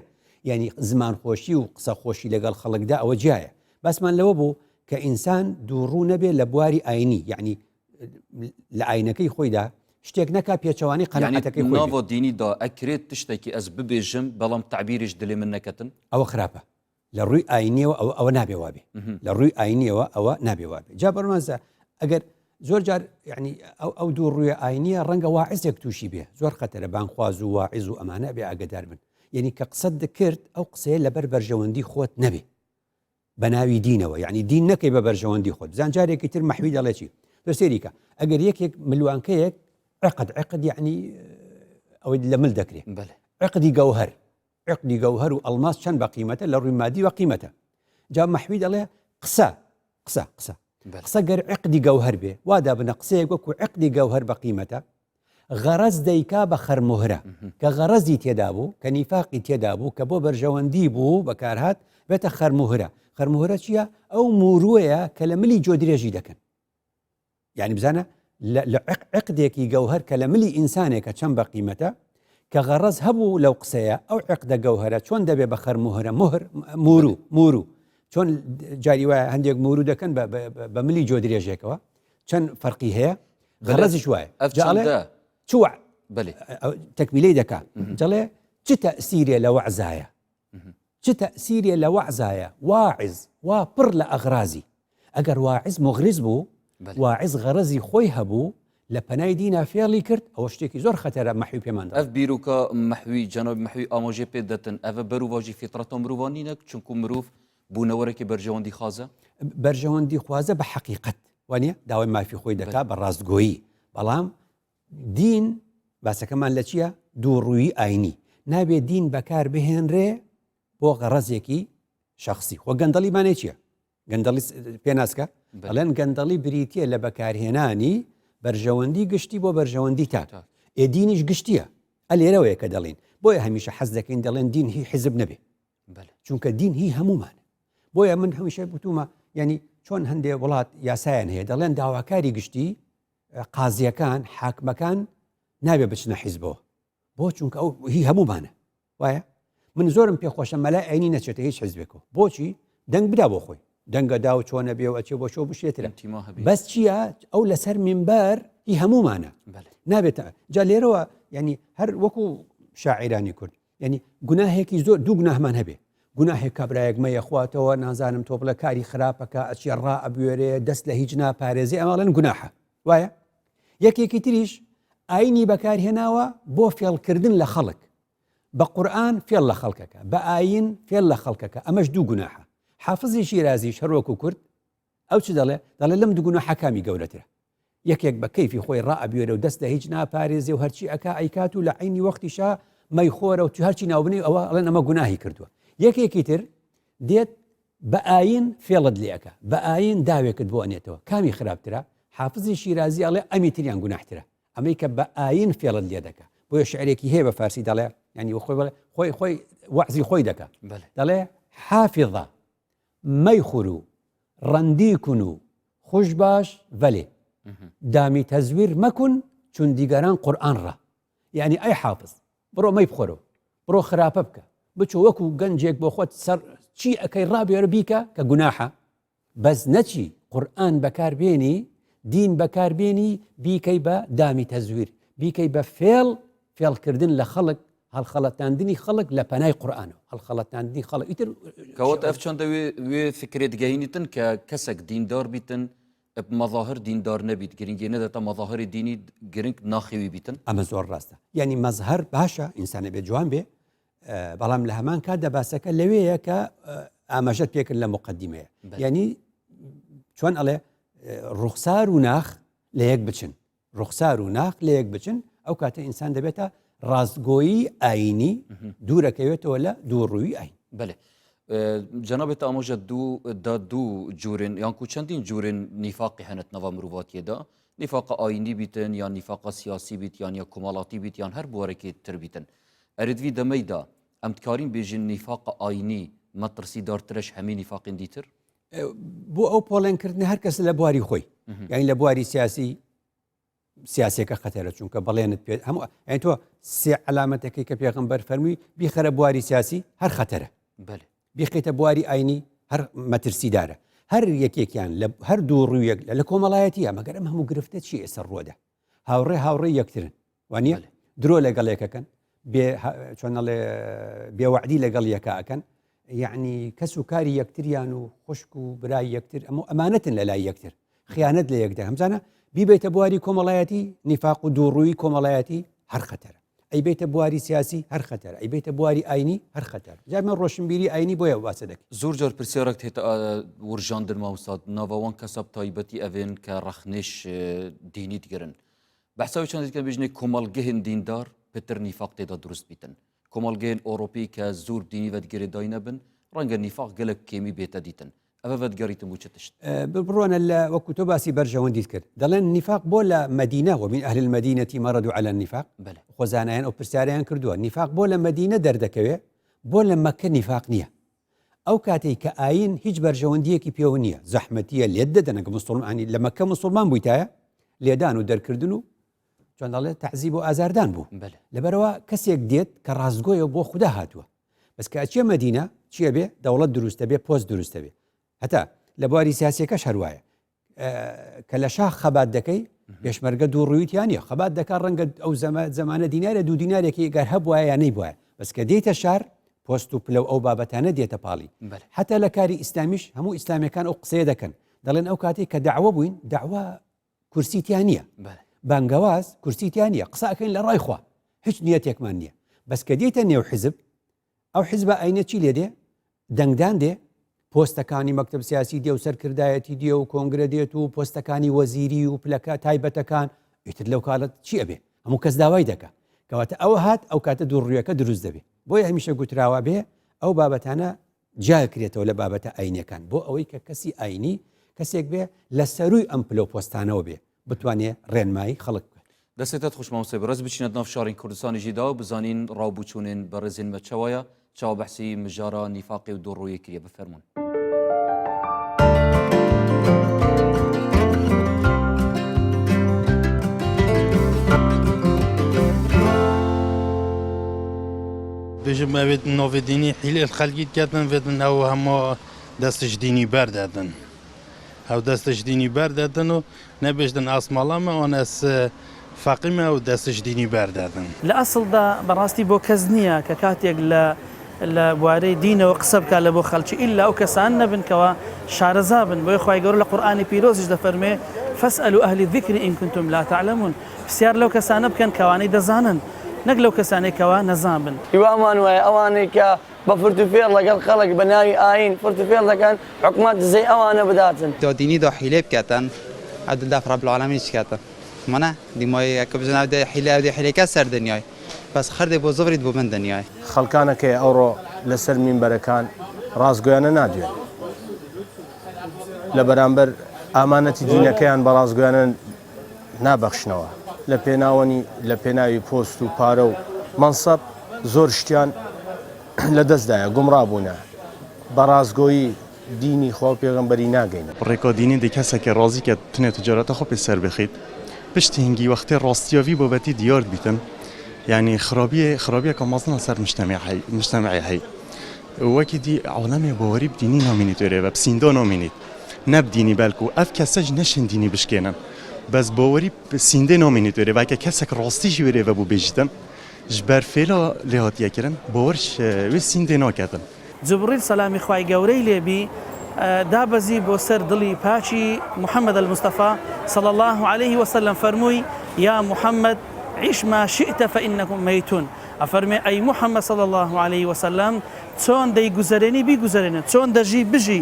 یعنی زمان خۆشی و قسە خۆشی لەگەڵ خەڵکدا ئەوە جیایە باسمان لەوە بوو کە ئینسان دووڕوو نەبێ لە بواری ئاینی یعنی لە ئاینەکەی خۆیدا شتێک نەکا پێچەوانەی قەناعەتەکەی خۆی ناوە دینی دا ئەکرێت تشتێکی ئەس ببێژم بەڵام تعبیرش دلێ من نەکەتن ئەوە خراپە لە ڕووی ئاینیەوە ئەوە ئەوە نابێ وابێ لە ڕووی ئاینیەوە ئەوە نابێ وابێ جا بەرمازە ئەگەر زۆر جار یعنی ئەو ئەو دوو ڕوویە ئاینیە ڕەنگە واعزێک تووشی بێ زۆر خەتەرە بانخواز و واعز و ئەمانە بێ ئاگدار بن یعنی کە قسەت دەکرد ئەو قسەیە لەبەر بەرژەوەندی خۆت نەبێ بە ناوی دینەوە یعنی دین نەکەی بە بەرژەوەندی خۆت بزان جارێکی تر مەحوی دەڵێ چی تۆ سێریکە ئەگەر یەکێک ملوانکەیەک عقد عقد یعنی ئەوەی لە مل دەکرێت عقدی گەوهر عقدی گەوهر و ئەلماس چەند بە قیمەتە لە ڕووی مادی وە قیمەتە جا مەحوی دەڵێ قسە قسە قسە قسە گەر عقدی گەوهر بێ وا دابنە قسەیەک وەکو عقدی گەوهر بە قیمەتە غەڕەز دەیکا بە خەرمۆهرە، کە غەڕەزی تێدا بوو، کە نیفاقی تێدا بوو، کە بۆ بەرژەوەندی بوو بەکارهات، بێتە خەرمۆهرە. خەرمۆهرە چییە؟ ئەو موورووەیە کە لە ملی جۆ درێژی دەکەن. یانی بزانە لە عقدێکی گەوهەر کە لە ملی ئینسانێکە چەند بە قیمەتە، کە غەڕەز هەبوو لەو قسەیە، ئەو عقدە گەوهەرە چۆن دەبێ بە خەرمۆهرە، مهر، مووروو، مووروو. چۆن جاری وایە هەندێک مووروو دەکەن بە ملی جۆ درێژێکەوە، چەند فەرقی هەیە غەرەزیش وایە ئەف چەندە چ بەێ تەکمیلەی دەکا دەڵێ چ تەسیرێ لە وەعزایە چ تەسیرێ لە وەعزایە واعز وا پڕ لە ئەغرازی ئەگەر واعز مغرز بوو واعز غەرەزی خۆی هەبوو. لە پەنای دینا فێڵی کرد ئەوە شتێکی زۆر خەتەرە مەحوی پێمان دەڵێ. ئەڤ بیرۆکە مەحوی جەنابی مەحوی ئاماژەی پێ دەتن ئەڤە بەروڤاژی فیتڕەتا مرۆڤان نینە چونکو مرۆڤ بوونەوەرەکی بەرژەوەندی خازە؟ بەرژەوەندی خوازە بە حەقیقەت وانە داوای مافی خۆی دەکا بە ڕاستگۆیی بەڵام دین باسەکەمان لە چییە دووڕووی ئاینی نابێ دین بەکار بهێنرێ بۆ غەڕەزێکی شخصی خۆ گەندەڵی مانێ چییە گەندەڵی پێناسکە ئەڵێن گەندەڵی بریتە لە بەکارهێنانی بەرژەوەندی گشتی بۆ بەرژەوەندی تاک ئێ دینیش گشتیە ئەلێرەوەیە کە دەڵین بۆیە هەمیشە حەز دەکەین دەڵێن دین هی حیزب نەبێ چونکە دین هی هەمومانە بۆیە من هەمیشە گوتومە ینی چۆن هەندێ وڵات یاسایان هەیە دەڵێن داواکاری گشتی قازیەکان حاکمەکان نابێ بچنە حیزبەوە بۆ چونکە ئەو هی هەمومانە وایە من زۆرم پێخۆشە مەلای ئەینی نەچێتە هیچ حزبێکەوە بۆچی دەنگ بدا بۆ خۆی دەنگە دا و چۆنە بێ و ئەچێ بۆ شۆ بشێترە بەس چییە ئەو لەسەر مینبەر هی هەمومانە نابێت جا لێرەوە ینی هەر وەکو شاعیرانی کورد ینی گوناهێکی زۆر دوو گوناهمان هەبێ گوناهێک کابراایەک مەیەخواتەوە نازانم تۆ بڵێ کاری خراپەکە ئەچێ ڕا ئەبوێرێ دەست لە هیچ ناپارێزی ئەماڵێن گوناحە وایە یەکێکی تریش ئاینی بەکارهێناوە بۆ فێڵکردن لە خەڵک بە قورئان فێڵ لە خەڵکەکە بە ئاین فێڵ لە خەڵکەکە ئەمەش دوو گوناحە حافزی شیرازیش هەروەکو کورد ئەو چ دەڵێ دەڵێ لەم دوو گوناحە کامی گەورەترە یەکێک بە کەیفی خۆی ڕائەبوێرە و دەست لە هیچ ناپارێزێ و هەرچی ئەکا ئەیکات و لە عینی وەختیشا مەیخۆرە و هەرچی ناوبنی ئەوە ئەڵێن ئەمە گوناهی کردووە یەکێکی تر دێت بە ئاین فێڵت لێ ئەکا بە ئاین داوێکت بۆ ئەنێتەوە کامی خراپترە حافزی شیرازی ئەڵێ ئەمی تریان گوناحترە ئەمەی کە بە ئاین فێڵت لێ دەکا بۆیە شعرێکی هەیە بە فارسی دەڵێ ینی خۆی بڵێ خۆی خۆی وەعزی خۆی دەکا دەڵێ حافظە مەیخور و ڕەندی کون و خوش باش ڤەلێ دامی تەزویر مەکون چون دیگەران قورئان ڕا یعنی ئەی حافظ بڕۆ مەی بخۆرەوە بڕۆ خراپە بکە بچۆ وەکو گەنجێک بۆ خۆت سەر چی ئەەکەی ڕابێرە بیکە کە گوناحە بەس نەچی قورآن بەکاربێنی دین بەکاربێنی بیکەی بە دامی تەزویر بیکەی بە فێڵ فێڵکردن لە خەڵک هەڵخەڵەتاندنی خەڵک لە پەنای قورآانەوە هەڵخەڵەتاندنی خەڵک ئیتر کەوت ئەف چەندە وێ فکرێت گەینیتن کە کەسێک دیندار بیتن مەظاهر دیندار نەبیت گرنگی نەدەتە مەظاهری دینی گرنگ ناخێوی بیتن. ئەمە زۆر ڕاستە یعنی مەزهەر باشە ئینسانە بێ جوان بێ بەڵام لە هەمان کاتدا باسەکە لەوەیە کە ئاماژەت پێکرد لە مقدمەیە یعنی چۆن ئەڵێ ڕوخسار و ناخ لە یەک بچن ڕوخسار و ناخ لە یەک بچن ئەو کاتە ئینسان دەبێتە ڕاستگۆیی ئاینی دوورەکەوێتەوە لە دووڕووی ئاین. بەلێ جەنابت ئاماژە دوو دا دوو جورن یان کو چەندین جورن نیفاقی هەنت ناوا مرۆڤاتیەدا نیفاقە ئاینی بیتن یان نیفاقە سیاسی بیت یان یا کۆمەڵاتی بیت یان هەر بوارێکی تر بیتن ئەرێ دڤی دەمەیدا ئەم دکارین بێژن نیفاقە ئاینی مەترسی دارترەش هەمی نیفاقین دیتر؟ بۆ ئەو پۆڵێنکردنە هەر کەس لە بواری خۆی یعنی لە بواری سیاسی سیاسەکە خەتەرە چونکە بەڵێنت پێ هەموو ئەین تۆ سێ علامەتەکەی کە پێغمبەر فەرمووی بیخەرە بواری سیاسی هەر خەتەرە بیخیتە بواری ئاینی هەر مەترسیدارە هەر یەکێکیان لە هەر دوو ڕوویەک لە کۆمەڵایەتیە مەگەر ئەم هەموو گرفتە چی ئێستا ڕووەدە هاوڕێ هاوڕێ یەکترن وانە درۆ لەگەڵ یەکەکەن چۆنەڵێ بێوەعدی لەگەڵ یەکە ئەکەن یعنی کەس و کاری یەکتریان و خوشک و برای یەکتر ئەمە ئەمانەتن لە لای یەکتر خیانەت لە یەکدا هەمزانە بیبێتە بواری کۆمەڵایەتی نیفاق و دووڕووی کۆمەڵایەتی هەر خەتەرە ئەی بێتە بواری سیاسی هەر خەتەر ئەی بێتە بواری ئاینی هەر خەتەر جا من ڕۆشنبیری ئاینی بۆیە واسە دەکەم. زۆر جار پرسیارێک تێتە ورژاندن مامۆستا ناڤا وان کەسا بتایبەتی ئەڤێن کە ڕەخنێش دینی دگرن بەحسا وی چەندێک دکەن بێژنێ کۆمەڵگهێن دیندار پتر نیفاق تێدا دروست بیتن کۆمەڵگهێن ئۆرۆپی کە زۆر دینی ڤە گرێدای نەبن ڕەنگە نیفاق گەلەک کێمی بێتە دیتن ئەڤە ڤەدگەڕیتن بو چ تشت؟ بڕۆنە لە وەکو تۆ باسی بەرژەوەندیت کرد دەڵێن نیفاق بۆ لە مەدینە ومن اهل المدینە مردوا علی النفاق بەلێ. خۆ زانایان ئەو پرسیارەیان کردووە نیفاق بۆ لە مەدینە دەردەکەوێ بۆ لە مەککە نیفاق نییە ئەو کاتەی کە ئاین هیچ بەرژەوەندیەکی پێوە نییە زەحمەتیە لێت دەدەن ئەگە مسوڵمانی لە مەککە مسوڵمان بوویتایە لێدان و دەرکردن و چۆن دەڵێت تەعزیب و ئازاردان بوو بەلێ. لەبەرەوە کەسێک دێت کە ڕاستگۆیە بۆ خودا هاتووە بەس کە ئەچێ مەدینە چیە بێ دەوڵەت دروستە بێ پۆست دروستە بێ هەتا لە بواری سیاسەکەش هەروایە کە لە شاخ خەبات دەکەی پێشمەرگە دوو ڕوویتیان نیە خەبات دەکات ڕەنگە ئەو زەمانە دینارە دوو دینارێکی گەر هەبوایە یا نەیبوایە بەس کە دێتە شار پۆست و پلە و ئەو بابەتانە دێتە پاڵی حتا لە کاری ئیسلامیش هەموو ئیسلامیەکان ئەو قسەیە دەکەن دەڵێن ئەو کاتێک کە داوە بووین داوا کورسی تیا نییە. بانگەواز کورسی تیا نییە قسە ئەکەین لە ڕای خوا هیچ نیەتێکمان نییە بەس کە دێتە نێو حزب ئەو حزبە ئاینە چی لێ دێ دەنگدان دێ پۆستەکانی مەکتب سیاسی دێ و سەرکردایەتی دێ و کۆنگرە دێت و پۆستەکانی وەزیری و پلەکە تایبەتەکان ئیتر لەو کالت چی ئەبێ هەموو کەس داوای دەکا کەواتە ئەوە هات ئەو کاتە دووڕویەکە دروست دەبێ بۆیە هەمیشە گوتراوە بێ ئەو بابەتانە جیاکرێتەوە لە بابەتە ئاینەکان بۆ ئەوەی کە کەسی ئاینی کەسێک بێ لە سەروی ئەم پلە و پۆستانەوە بێ بتوانێ ڕێنمایی خەڵک بکات. دەسێتت خوش مامۆستای بەڕێز بچینە ناو شارین کوردستانی ژی دا و بزانین ڕاو بوچونێن بەڕێزێن مە چەوایە چاوە بەحسی مژارا نیفاقێ و دوڕویێ کریە بفەرموون. بێژم ئەوێت ناوێ دینی حیلێ خەلکی دکەتن وێتن ئەو هەموو دەستش دینی بەردەدن ئەو دەستش دینی بەردەدن و نەبێژدن ئاسماڵامە ئۆن ئەس فەقیمە و دەستش دینی بەردەدن. لە ئەسڵدا بەڕاستی بۆ کەس نییە کە کاتێک لە لە بوارەی دینەوە قسە بکات لە بۆ خەڵکی ئیلا ئەو کەسانە نەبن کەوا شارەزا بن بۆیە خوای گەورە لە قورئانی پیرۆزیش دەفەرموێ فاسئلوا اهل الذکر ان کنتم لا تعلمون پرسیار لەو کەسانە بکەن کەوانەی دەزانن نەک لەو کەسانەی کەوا نەزان بن. هیوامان وایە ئەوانەی کە بە فرت و فێڵ لەگەڵ خەڵک بە ناوی ئایین فرت و فێڵ دەکەن، حکومەت دزەی ئەوانە بداتن. دا دینی دا حیلەی بکەتن ئەو دل داف رب العالمین چ کەتن مەنە دیمای ئەکە بژن ئەو دە حیلە ئەو دە حیلەکە سەر دنیای بەس خردێ بۆ زڤریت بۆ من دنیای. خەڵکانەکەی ئەوڕۆ لەسەر مینبەرەکان ڕاستگۆیانە نادوێن لە بەرامبەر ئامانەتی دینەکەیان بە ڕاستگۆیانە نابەخشنەوە لە پێناوەنی لە پێناوی پۆست و پارە و مەنسەب زۆر شتیان لە دەستدایە گومڕا بوونە بە ڕاستگۆیی دینی خوا و پێغەمبەری ناگەینە. ڕێکا دینی دی کەسەکێ ڕازی کەت تنێ تجارەتە خو پێ سەر بخیت پشتی هنگی وەختێ ڕاستیا ڤی بابەتی دیارد بیتن یانی خرابیێ خرابیەکا مەزنە سەر مجتەمع هەی مجتەمعێ هەی وەکی دی عالەمێ باوەری ب دینی نامینیت ئۆرێ ڤە بسیندا نامینیت نە ب دینی بەلکو ئەڤ کەسەج نەشن دینی بشکێنن بەس باوەری ب سیندێ نامینیت ئۆرێ ڤە ئەکە کەسەک ڕاستی ژی وێرێ ڤە بوو بێژیتن ژ بەر فێلا لێ هاتیە کرن باوەرش وێ سیندێ ناکەتن. جبریل سەلامی خوای گەورەی لێ بی دابەزی بۆ سەر دڵی پاکی محمد المصطفی صلی اللە علیه وسلم فەرمووی، یا محمد عش ما شئت فانک میت، ئەفەرموێ ئەی محمد صلی اللە علیه وسلم چۆن دەیگوزەرێنی بیگوزەرێنە چۆن دەژی بژی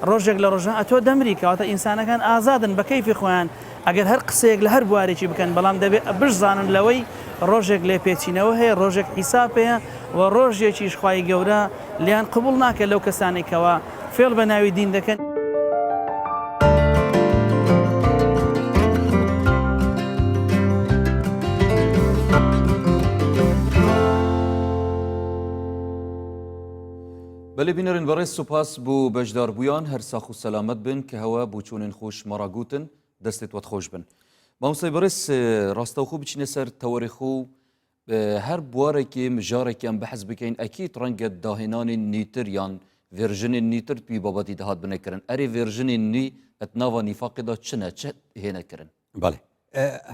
ڕۆژێک لە ڕۆژان ئەتۆ دەمری کەواتە ئینسانەکان ئازادن بە کەیفی خۆیان ئەگەر هەر قسەیەک لە هەر بوارێکی بکەن بەڵام دەبێ بشزانن لەوەی ڕۆژێک لێپێچینەوە هەیە ڕۆژێک حیساب هەیە و ڕۆژێکیش خوای گەورە لێیان قبوڵ ناکەێت لەو کەسانەی کەوا فێڵ بە ناوی دین دەکەن. بەلێ بینەرن بەڕێز سوپاس بۆ بەشداربوویان هەر ساخ و سەلامەت بن کە هەوە بۆچوونن خۆش مەڕا گوتن دەستت وەت خۆش بن مامۆستای بەڕێز ڕاستەوخۆ بچینە سەر تەوەری خۆ هەر بوارێکی مژارێکی ئەم بەحس بکەین ئەکید ڕەنگە داهێنانی نیتر یان ڤێرژنی نیتر توی بابەتی دەهات بنەکردن ئەرێ ڤێرژنی نوی ئەتناوا نیفاقیدا چنە چ هێنەکردن بەڵێ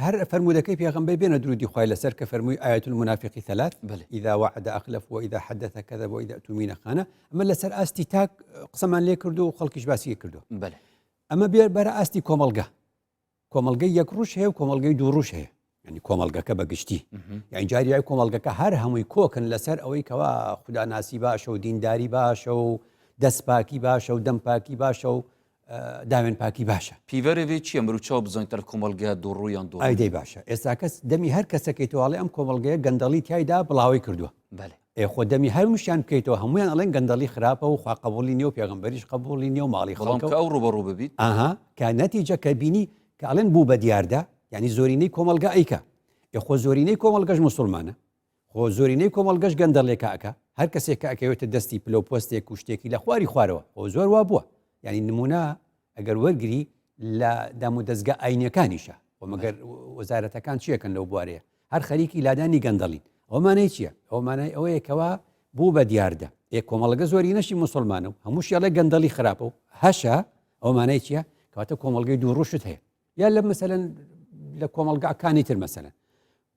هەر فەرموودەکەی پێغەمبەر بێنە درودی خوای لەسەر کە فەرمووی آیة المنافق ثلاث إذا وعد أخلف وإذا حدث كذب وإذا اؤتمن خان ئەمە لەسەر ئاستی تاک قسەمان لێ کردو و خەڵکیش باسی کردو بەێ ئەمە بێر بەرە ئاستی کۆمەڵگە کۆمەڵگەی یەک ڕوش هەیە و کۆمەڵگەی دوو ڕوش هەیە ینی کۆمەڵگەکە بە گشتی یان جاریای کۆمەڵگەکە هەر هەمووی کۆکن لەسەر ئەوەی کەوا خوداناسی باشە و دینداری باشە و دەستپاکی باشە و دەمپاکی باشە و داوێن پاکی باشە. پیڤەرێ وێ چیە مرو چاو بزانین تەرف کۆمەڵگەیا دوڕوو یان دوڕ ئای دەی باشە ئێستا کەس دەمی هەر کەسەکەی تۆ ئەڵێ ئەم کۆمەڵگەیە گەندەڵی تیایدا بڵاوەی کردووە بەلێ. ئێ خۆ دەمی هەرمووشیان بکەیتەوە هەموویان ئەڵێن گەندەڵی خراپە و خوا قەبوڵی نیە و پێغەمبەریش قەبوڵی نیە و ماڵی بەڵام خەڵکە کە و ئەو ڕووبەڕوو ببیت. ئاها کە نەتیجە کە بینی کە ئەڵێن بوو بە دیاردە یانی زۆرینەی کۆمەڵگە ئەیکا ئێ خۆ زۆرینەی کۆمەڵگەش موسوڵمانە خۆ زۆرینەی کۆمەڵگەش گەندەڵێکە ئەکا هەر کەسێک کە ئەکەوێتە دەستی پلە و پۆستێک و شتێکی لە خواری خوارەوە خۆ زۆر وا بووە یعنی نمونە ئەگەر وەرگری لە دام و دەستگا ئاینەکانیشە و مەگەر وەزارەتەکان چیەکەن لەو بوارەیە هەر خەریکی لادانی گەندەڵین ئەو مانای چییە ئەو مانای ئەوەیە کەوا بوو بە دیاردە ئێ کۆمەڵگە زۆری نەشی مسلمانە و هەمووشی ئەڵێ گەندەڵی خراپە و هەشە ئەو مانای چییە کەواتە کۆمەڵگەی دوو ڕوشت هەیە یا لە مەسەلەن لە کۆمەڵگاکانی تر مەسەلەن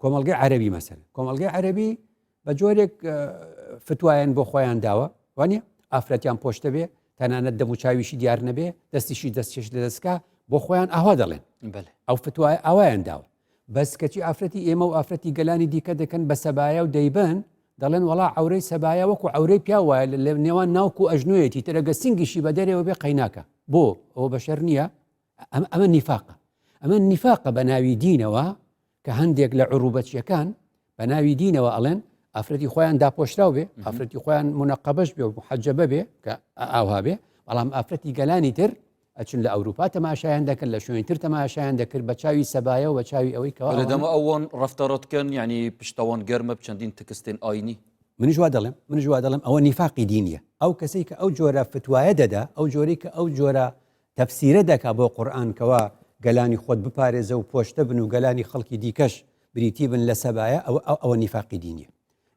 کۆمەڵگەی عەربی مەسەن کۆمەڵگەی عەربی بە جۆرێک فتوایان بۆ خۆیان داوە وانە ئافرەتیان پۆشتە بێ تەنانەت دەموچاویشی دیار نەبێ دەستیشی دەستکێش لە دەستکا بۆ خۆیان ئاوا دەڵێن ئەو فتوای ئاوایان داوە. بەس کەچی ئافرەتی ئێمە و ئافرەتی گەلانی دیکە دەکەن بە سەبایە و دەیبەن دەڵێن وەڵا عەورەی سەبایە وەکو عەورەی پیاو وایە لە نێوان ناوک و ئەژنۆیەتی تر ئەگەر سینگیشی بە دەرەوە بێ قەیناکە بۆ ئەوە بەشەر نییە ئەمە نیفاقە ئەمە نیفاقە بە ناوی دینەوە کە هەندێک لە عروبەچیەکان بە ناوی دینەوە ئەڵێن ئافرەتی خۆیان داپۆشراو بێ ئافرەتی خۆیان منەقەبەش بێ و محەجەبە بێ کە ئاوها بێ بەڵام ئافرەتی گەلانی تر ئەچن لە ئەوروپا تەماشایان دەکرد لە شوێنی تر تەماشایان دەکرد بە چاوی سەبایە و بە چاوی ئەوەی کەوا لە دەمە ئەوان ڕەفتارە دکەن یعنی پشتەوان گەرمە چەندین تکستێن ئاینی منیش وا دەڵێم منیش وا دەڵێم ئەوە نیفاقی دینیە ئەو کەسەی کە ئەو جۆرە فتوایە دەدا ئەو جۆرەی کە ئەو جۆرە تەفسیرە دەکا بۆ قورئان کەوا گەلانی خۆت بپارێزە و پۆشتە بن و گەلانی خەڵکی دیکەش بریتی بن لە سەبایە ئەوە ئەوە نیفاقی دینیە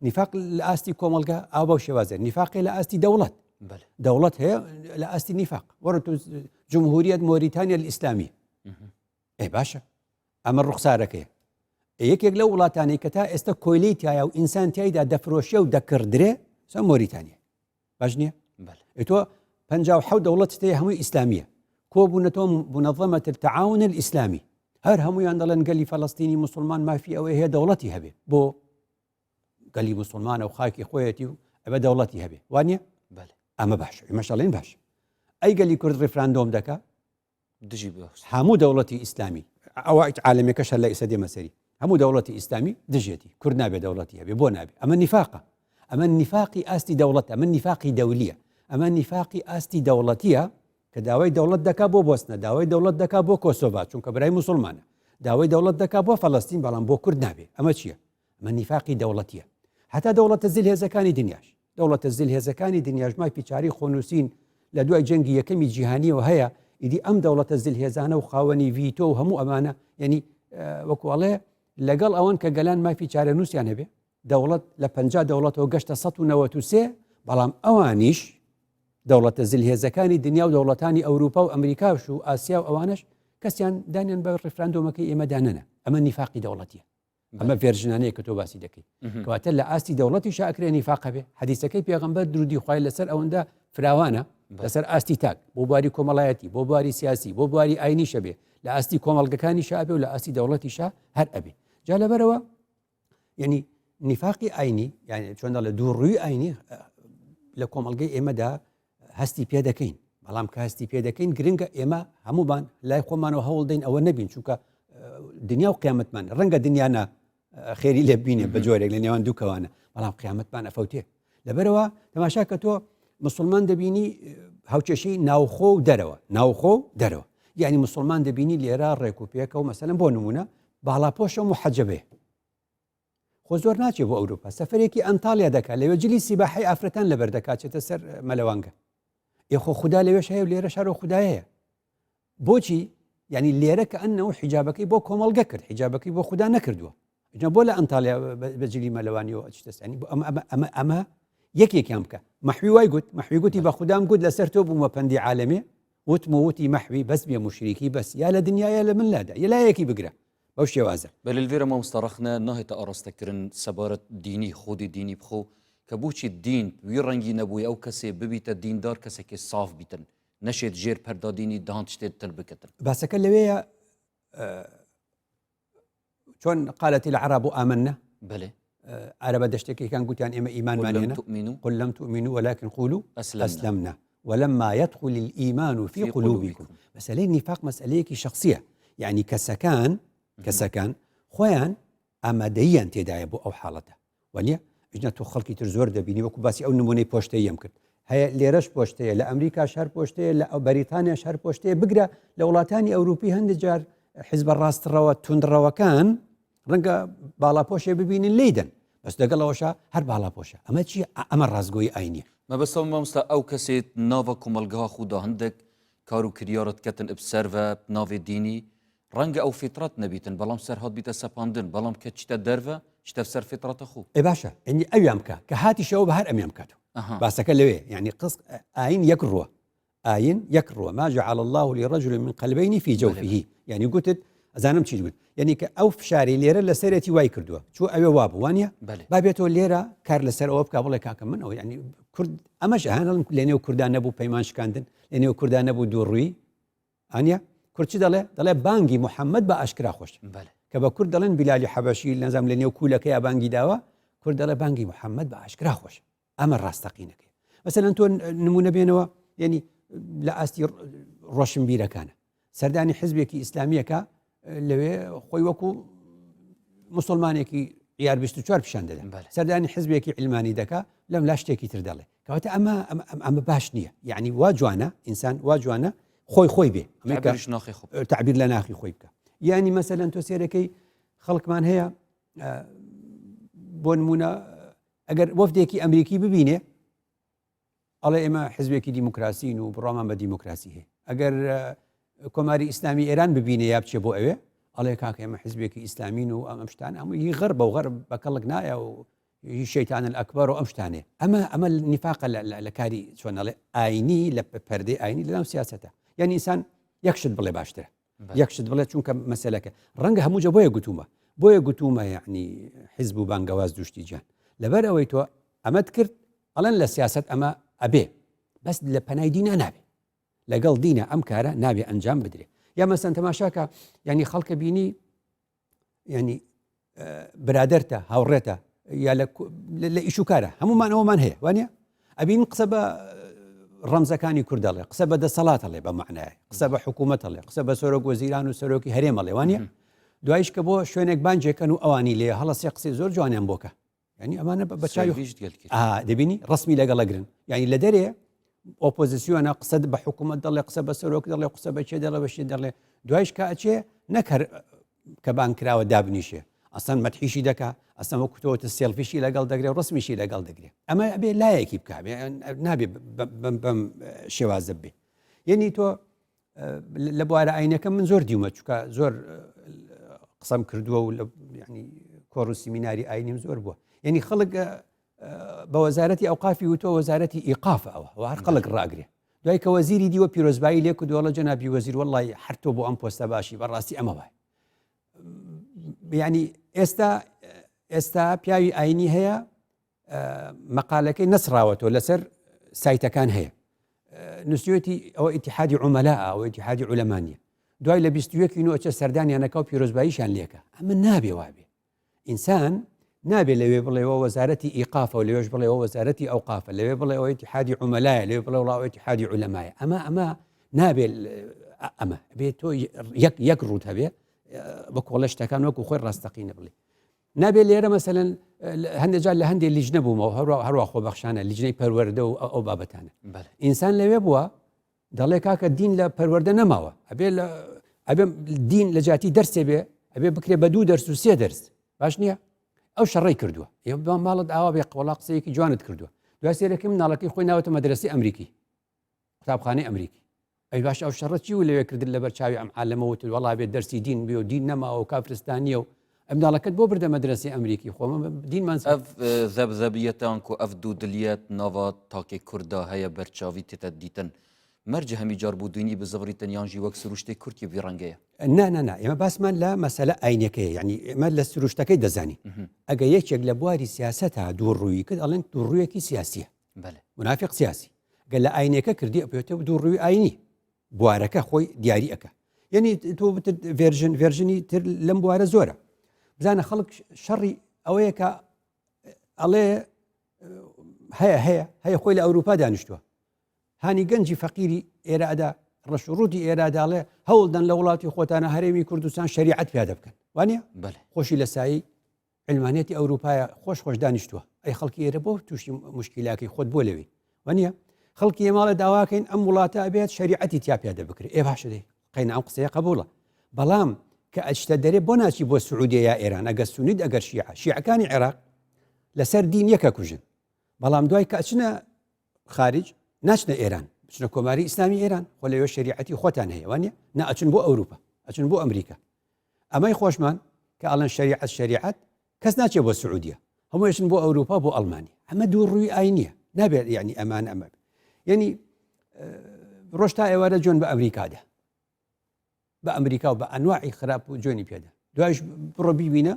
نیفاق لە ئاستی کۆمەڵگە ئاو بەو شێوازە نیفاقی لە ئاستی دەوڵەت دەوڵەت هەیە لە ئاستی نیفاق وەرە تو جمهوریت مۆریتانیا ئیسلامی ئێ باشە ئەمە ڕوخسارەکەی یەکێک لەو وڵاتانەی کە تا ئێستا کۆیلەی تایە و ئینسان تایدا دەفرۆشێ و دەکڕدرێ سە مۆریتانیا باش نییە تۆ 56 دەوڵەت تێ هەمووی ئیسلامیە کۆبوونەتەوە منظمة التعاون الإسلامی هەر هەمویان دەڵێن گەلی فەلەستینی مسلمان مافی ئەوەی هەیە دەوڵەتی هەبێ بۆ گەلی مسلمانە و خاکی خۆیەتی و ئەبە دەوڵەتی هەبێ وانە ئەمە باش ئمەشەڵێن باش ئەی گەلی کورد ڕیفراندۆم دەکا دژی هەموو دەوڵەتی ئیسلامی ئەوە عالەمەکەش لە ئیسە دێمە سەری هەموو دەوڵەتی ئیسلامی دژێتی کورد نابێ دەوڵەتی هەبێ بۆ نابێ ئەمە نیفاقە ئەمە نیفاقی ئاستی دەوڵەت ئەمە نیفاقی دەولیە ئەمە نیفاقی ئاستی دەوڵەتیە کە داوای دەوڵەت دەکا بۆ بۆسنە داوای دەوڵەت دەکا بۆ کۆسۆڤا چونکە برای مسلمانە داوای دەوڵەت دەکا بۆ فەلەستین بەڵام بۆ کورد نابێ ئەمە چییە ئەمە نیفاقی دەوڵەتیە هەتا دەوڵەتە زلهێزەکانی دنیاش دەوڵەتە زلهێزەکانی دنیاش مافی چارەی خۆنووسین لە دوای جەنگی یەکەمی جیهانیەوە هەیە ئیدی ئەم دەوڵەتە زلهێزانە و خاوەنی ڤیتۆ و هەموو ئەمانە یعنی وەکوڵێ لەگەڵ ئەوەن کە گەلان مافی چارەنووسیان هەبێ دەوڵەت لە پ دەوڵەتەوە گەشتە 1993 بەڵام ئەوانیش دەوڵەتە زلهێزەکانی دنیا و دەوڵەتانی ئەوروپا و ئەمریکاش و ئاسیا و ئەوانش کەسیان دانیان بە ڕیفراندۆمەکەی ئێمەدانەنە ئەمە نیفاقی دەوڵەتیە ئەمە ڤێرژنانەیە کە تۆ باسی دەکەی کەواتە لە ئاستی دەوڵەتی شاکرێ نیفاق هەبێ حەدیسەکەی پێغەمبەر درودی خوای لەسەر ئەوەندە فراوانە لەسەر ئاستی تاک بۆ بواری کۆمەڵایەتی بۆ بواری سیاسی بۆ بواری ئاینیشە بێ لە ئاستی کۆمەڵگەکانی شابێ و لە ئاستی دەوڵەتیشا هەر ئەبێ جا لەبەرەوە یعنی نیفاقی ئاینی یعنی چۆن دەڵێ دوو ڕووی ئاینی لە کۆمەڵگەی ئێمەدا هەستی پێ دەکەین بەڵام کە هەستی پێ دەکەین گرنگە ئێمە هەموومان لای خۆمانەوە هەوڵ دەین ئەوە نەبین چونکە دنیا و قیامەتمان ڕەنگە دنیاە خێری لێ بینێ بە جۆرێک لە نێوان دووکەوانە بەڵام قیامەتمان ئەفەوتێ لەبەرەوە تەماشا کە تۆ مسلمان دەبینی هاوکێشەی ناوخۆ و دەرەوە ناوخۆ و دەرەوە یعنی مسلمان دەبینی لێرە ڕێک و پێکە و مەسەلەن بۆ نمونە باڵاپۆشە محەجەبێ خۆ زۆر ناچێ بۆ ئەوروپا سەفەرێکی ئەنتالیا دەکات لەوێ جلی سیباحی ئافرەتان لەبەر دەکات چێتە سەر مەلەوانگە ئێ خۆ خودا لەوێش هەیە و لێرە شارۆ خودایەیە بۆچی یعنی لێرە کە ئەنەوە حیجابەکەی بۆ کۆمەڵگە کرد حیجابەکەی بۆ خودا نەکردووە جا بۆ لە ئەنتالیا بە جلی مەلەوانیەوە ئەچتەسانی بۆ ئەمە ئەمە ئەمە ئەمە یەکێکیان بکە مەحوی وای گوت مەحوی گوتی بە خودام گوت لەسەر تۆ بوومە پەندی عالەمێ وتم و وتی مەحوی بەس بێ مشریکی بەس یا لە دنیاە لە من لادا یەلایەکی بگرە بەو شێوازە. بەلێ لڤێرە مامۆستا ڕەخنە ناهێتە ئاڕاستە کرن سەبارەت دینی خۆدی دینی بخۆ کە بۆچی دین وی ڕەنگی نەبووی ئەو کەسێ ببیتە دیندار کەسێکی ساف بیتن نەشێت ژێر پەردا دینی دهان تشتێت تر بکەتن. باسەکە لەوێیە چۆن قالت العرب آمنا بەلێ عەرەبە دەشتەکەیان گوتیان ئێمە ئیمانمان هێنا قل لم تؤمنوا ولكن قولوا أسلمنا ولما يدخل الإيمان في قلوبكم مەسەلەی نیفاق مەسەلەیەکی شخصیە یعنی کەسەکان کەسەکان خۆیان ئامادەییان تێدایە بۆ ئەو حاڵەتە وانە ژنە تۆ خەڵکی تر زۆر دەبینی وەکو باسی ئەو نمونەی پۆشتەیەم کرد هەیە لێرەش پۆشتەیە لە ئەمریکا شەر پۆشتەیە لە ئەو بەریتانیا شەر پۆشتەیە بگرە لە وڵاتانی ئەوروپی هەندێک جار حیزبە ڕاستڕەوە توندڕەوەکان ڕەنگە باڵاپۆشێ ببینن لێی دەن بەس لەگەڵ ئەوەشا هەر باڵاپۆشە ئەمە چی ئەمە ڕاستگۆی ئاینیە. مەبەستم مامۆستا ئەو کەسێت ناڤە کومەڵگەها خودا هندەک کار و کریارت کەتن ئب سەرڤە ناڤێ دینی ڕەنگە ئەو فیتڕەت نەبیتن بەڵام سەر هات بیتە سەپاندن بەڵام کە چیتە دەرڤە چیتە سەر فیتڕەتە خو. ئێ باشە یعنی ئەویان بکە کە هاتیشەوە بە هەر ئەمیان بکاتەوە باسەکە لەوێ یعنی قس ئاین یەک ڕووە ئاین یەک ڕووە ما جعل اللە لرجل من قلبین فی جوفه یعنی گوتت ئەزانم چیت گوت یعنی کە ئەو فشاری لێرە لەسەرێتی وای کردووە چوو ئەوێ وا بوو وانە با بێتەوە لێرە کار لەسەر ئەوە بکە بڵێ کاکە من ئەو یعنی کورد ئەمەش هەنڵم لەنێو کوردان نەبوو پەیمان شکاندن لەنێو کوردان نەبوو دووڕووی ئەنیە کورد چی دەڵێ دەڵێ بانگی محەممەد بە ئاشکرا خۆش. کە بە کورد دەڵێن بیلالی حەبەشی نازانم لە نێو کوولەکەیا بانگی داوە کورد دەڵێ بانگی محەممەد بە ئاشکرا خۆشە ئەمە ڕاستەقینەکەی مەسەلەن تۆ نمونە بێنەوە یعنی لە ئاستی ڕۆشنبیرەکانە سەردانی حزبێکی ئیسلامیەکە لەوێ خۆی وەکو مسلمانێکی یار 24 پیشان دەدەن سەردانی حزبێکی علمانی دەکا لەم لا شتێکی تر دەڵێ کەواتە ئەمە ئەمە باش نییە یعنی وا جوانە ئینسان وا جوانە خۆی خۆی بێ تعبیر لە ناخی خۆی بکە یعنی مەسەلەن تۆ سێرەکەی خەڵکمان هەیە بۆ نمونە ئەگەر وەفدێکی ئەمریکی ببینێ ئەڵێ ئێمە حزبێکی دیموکراسین و بڕامان بە دیموکراسی هەیە ئەگەر کۆماری ئیسلامی ئێران ببینێ یا بچێ بۆ ئەوێ ئەڵێ کاکە ئێمە حزبێکی ئیسلامین و ئەم شتان هەموو هی غەربە و غەرب بە کەڵک نایە و هی شەیتان ئەکبەر و ئەم شتانێ ئەمە ئەمە نیفاقە لە کاری چۆنەڵێ ئاینی لە پەردەی ئاینی لەناو سیاستە یعنی ئینسان یەک شت بڵێ باشترە یەک شت بڵێ چونکە مەسلەکە ڕەنگە هەموو جە بۆیە گوتومە بۆیە گوتومە یعنی حیزب و بانگەواز دوشتی جیان لەبەر ئەوەی تۆ ئەمەت کرد ئەڵێن لە سیاست ئەمە ئەبێ بەس لە پەنای دینا نابێ لەگەڵ دینە ئەم کارە نابێ ئەنجام بدرێ یا مەسەن تەماشاکە ینی خەڵکە بینی ینی برادەرتە هاوڕێتە یا لە ئیش و کارە هەمومان ئەومان هەیە وانە ئەبین قسە بە ڕەمزەکانی کوردەڵێ قسە بە دەسەڵاتەڵێ بە معنای قسە بە حکوومەتەڵێ قسە بە سەرۆک وەزیران و سەرۆکی هەرێمەڵێ وانە دوایش کە بۆ شوێنێک بانجێکەن و ئەوانی لێ هەڵەسێ قسەی زۆر جوانیان بۆکە یعنی ئەمانە بە چاوی دەبینی ڕسمی لەگەڵەگرن یعنی لە دەرێ ئۆپۆزیسیۆنە قسە بە حکوومەت دەڵێ قسە بە سەرۆک دەڵێ قسە بە چێ دەڵێ بەشێ دەڵێ دوایش کە ئەچێ نەکەر کە بان کراوە دابنیشێ ئەسان مەتحیشی دەکا ئەسان وەکو تۆتە سێلفیشی لەگەڵ دەگرێ ڕسمیشی لەگەڵ دەگرێ ئەمە ئەبێ لایەکی بکە نابێ بەم شێوازە بێ یعنی تۆ لە بوارە ئاینەکە من زۆر دیومە چکە زۆر قسەم کردووە و لە ینی کۆڕ و سیمیناری ئاینیم زۆر بووە یعنی خەڵک بە وەزارەتی ئەوقافی وتووە وەزارەتی ئیقاف ئەوە و هەر خەڵک ڕاگرێ دوای کە وەزیری دیوە پیرۆزبایی لێ کردووەڵە جەنابی وەزیر وەڵی هەر تۆ بۆ ئەم پۆستە باشی بەڕاستی ئەمە وای ینی ئێستا ئێستا پیاوی ئاینی هەیە مەقالەکەی نەسراوەتەوە لەسەر سایتەکان هەیە نووسیوەتی ئەوە ئیتحادی عمەلا ئەوە ئیتحادی عولەمانە دوای لە 21 نوچە سەردانیانەکە و پیرۆزباییشان لێکە ئەمە نابێ وابێ ئینسان نابێ لەوێ بڵێەوە وەزارەتی ئیقافە و لەوێش بڵێەوە وەزارەتی ئەوقافە لەوێ بڵێەوە ئیتحادی عمەلایە لەوێ بڵێ وڵاوە ئیتحادی عولەمایە ئەمە ئەمە نابێ ئەمە بێت تۆ یەک یەک ڕوت هەبێ بە کۆڵە شتەکان وەکو خۆی ڕاستەقینە بڵێ نابێ لێرە مەسەلەن هەندێک جار لە هەندێک لیژنە بوومەوە هەروە هەروە خۆبەخشانە لیژنەی پەروەردە و ئەو بابەتانە ئینسان لەوێ بووە دەڵێ کاکە دین لە پەروەردە نەماوە ئەبێ لە ئەبێ دین لە جیاتی دەرسێ بێ ئەبێ بکرێ بە دوو دەرس و سێ دەرس باش نییە ئەو شەڕی کردووە ئێ ماڵت ئاوا بێ قوڵا قسەیەکی جوانت کردووە دوای سێرەکەی مناڵەکەی خۆی ناوەتە مەدرسەی ئەمریکی قوتابخانەی ئەمریکی ئەی باش ئەو شەڕە چی و لەوێ کردن لەبەر چاوی ئەم عالەمە وتت وەڵا بێ دەرسی دین بێ و دین نەماوە و کافرستانیە و ئەم مناڵەکەت بۆ بردە مەدرسەی ئەمریکی خۆ دینمان ئەv ذەبذەبیەتان کو ئەv دوودلیەت ناڤا تاکێ کوردا هەیە بەرچاوی تێتە دیتن مەرجە هەمی جار بوو دوینی بزڤریتن یان ژی وەک سروشتێ کورد یە ڤی ڕەنگەیە. نا نا نا ئێمە باسمان لە مەسەلە ئاینەکەیە یعنی ئێمە لە سروشتەکەی دەزانین ئەگە یەکێک لە بواری سیاسەتا دووڕووی کرد ئەڵێن دووڕوویەکی سیاسیە بەلێ. منافق سیاسی گەر لە ئاینەکە کردی ئەپێتە دووڕووی ئاینی بوارەکە خۆی دیاری ئەکا یعنی تۆ بتت ڤێرژن ڤێرژنی تر لەم بوارە زۆرە بزانە خەڵک شەڕی ئەوەیە کە ئەڵێ هەیە هەیە هەیە خۆی لە ئەوروپا دانیشتووە هانی گەنجی فەقیری ئێرادا ڕەش و ڕووتی ئێراداڵێ هەوڵدەن لە وڵاتی خۆتانە هەرێمی کوردستان شریعەت پیادە بکەن وانە خۆشی لە سایی علمانیەتی ئەوروپایە خۆش خۆش دانیشتووە ئەی خەڵکی ئێرە بۆ تووشی مشکیلاکەی خۆت بۆ لەوێ وانە خەڵکی ئێماڵە داواکەین ئەم وڵاتە ئەبێت شریعەتی تیا پیادە بکرێ ئێ باشە دەی قەینا ئەم قسەیە قبوڵە بەڵام کە ئەچتە دەرێ بۆ ناچی بۆ سعودیە یا ئێران ئەگەر سونیت ئەگەر شیعە شیعەکانی عێراق لەسەر دین یەکە کوژن بەڵام دوای کە ئەچنە خارج ناچنە ئێران بچنە کۆماری ئیسلامی ئێران خۆ لەوێ شریعەتی خۆتان هەیە وانە نا ئەچن بۆ ئەوروپا ئەچن بۆ ئەمریکا ئەمەی خۆشمان کە ئەڵەن شریعەت شریعەت کەس ناچێ بۆ سعودیە هەموویشن بۆ ئەوروپا بۆ ئەڵمانی ئەمە دوو ڕووی ئاینیە نابێت یعنی ئەمان ئەمە یعنی ڕۆژ تا ئێوارە جۆن بە ئەمریکادا بە ئەمریکا و بە ئەنواعی خراپ و جوێنی پێدا دوایش بڕۆ بیبینە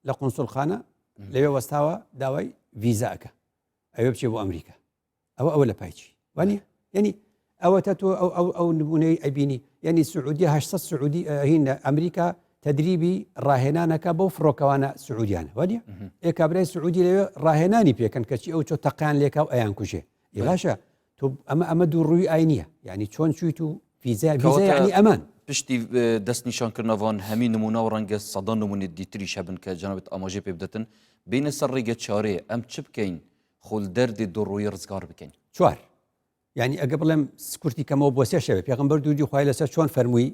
لە قونسڵخانە لەوێ وەستاوە داوای ڤیزاکە ئەوێ بچێ بۆ ئەمریکا ئەوە ئەوە لە پایچی وانە یعنی ئەوە تا تۆ ئەو ئەو ئەو نمونەی ئەبینی یعنی سعودی 800 سعودی هین ئەمریکا تەدریبی ڕاهێنانەکە بەو فڕۆکەوانە سعودیانە وانە ئێ کابرای سعودی لەوێ ڕاهێنانی پێکەن کەچی ئەو چۆ تەقیان لێکا و ئەیان کوژێ ئێ باشە تۆ ئەمە ئەمە دوو ڕووی ئاینیە یعنی چۆن چویت و فیزا فیزا یعنی ئەمان پشتی دەستنیشانکردنەوان هەمی نمونە و ڕەنگە سەدان نمونە دیتریش هەبن کە جەنابت ئاماژەی پێ بدەتن بینە سەر ڕێگە چارەیە ئەم چ بکەین خۆل دەردی دووڕووی ڕزگار بکەین چوار یعنی ئەگە بڵێم سکورتی کەمەوە بۆ سێ شەوێ پێغمبەر دوودی خوای لەسەر چۆن فەرمووی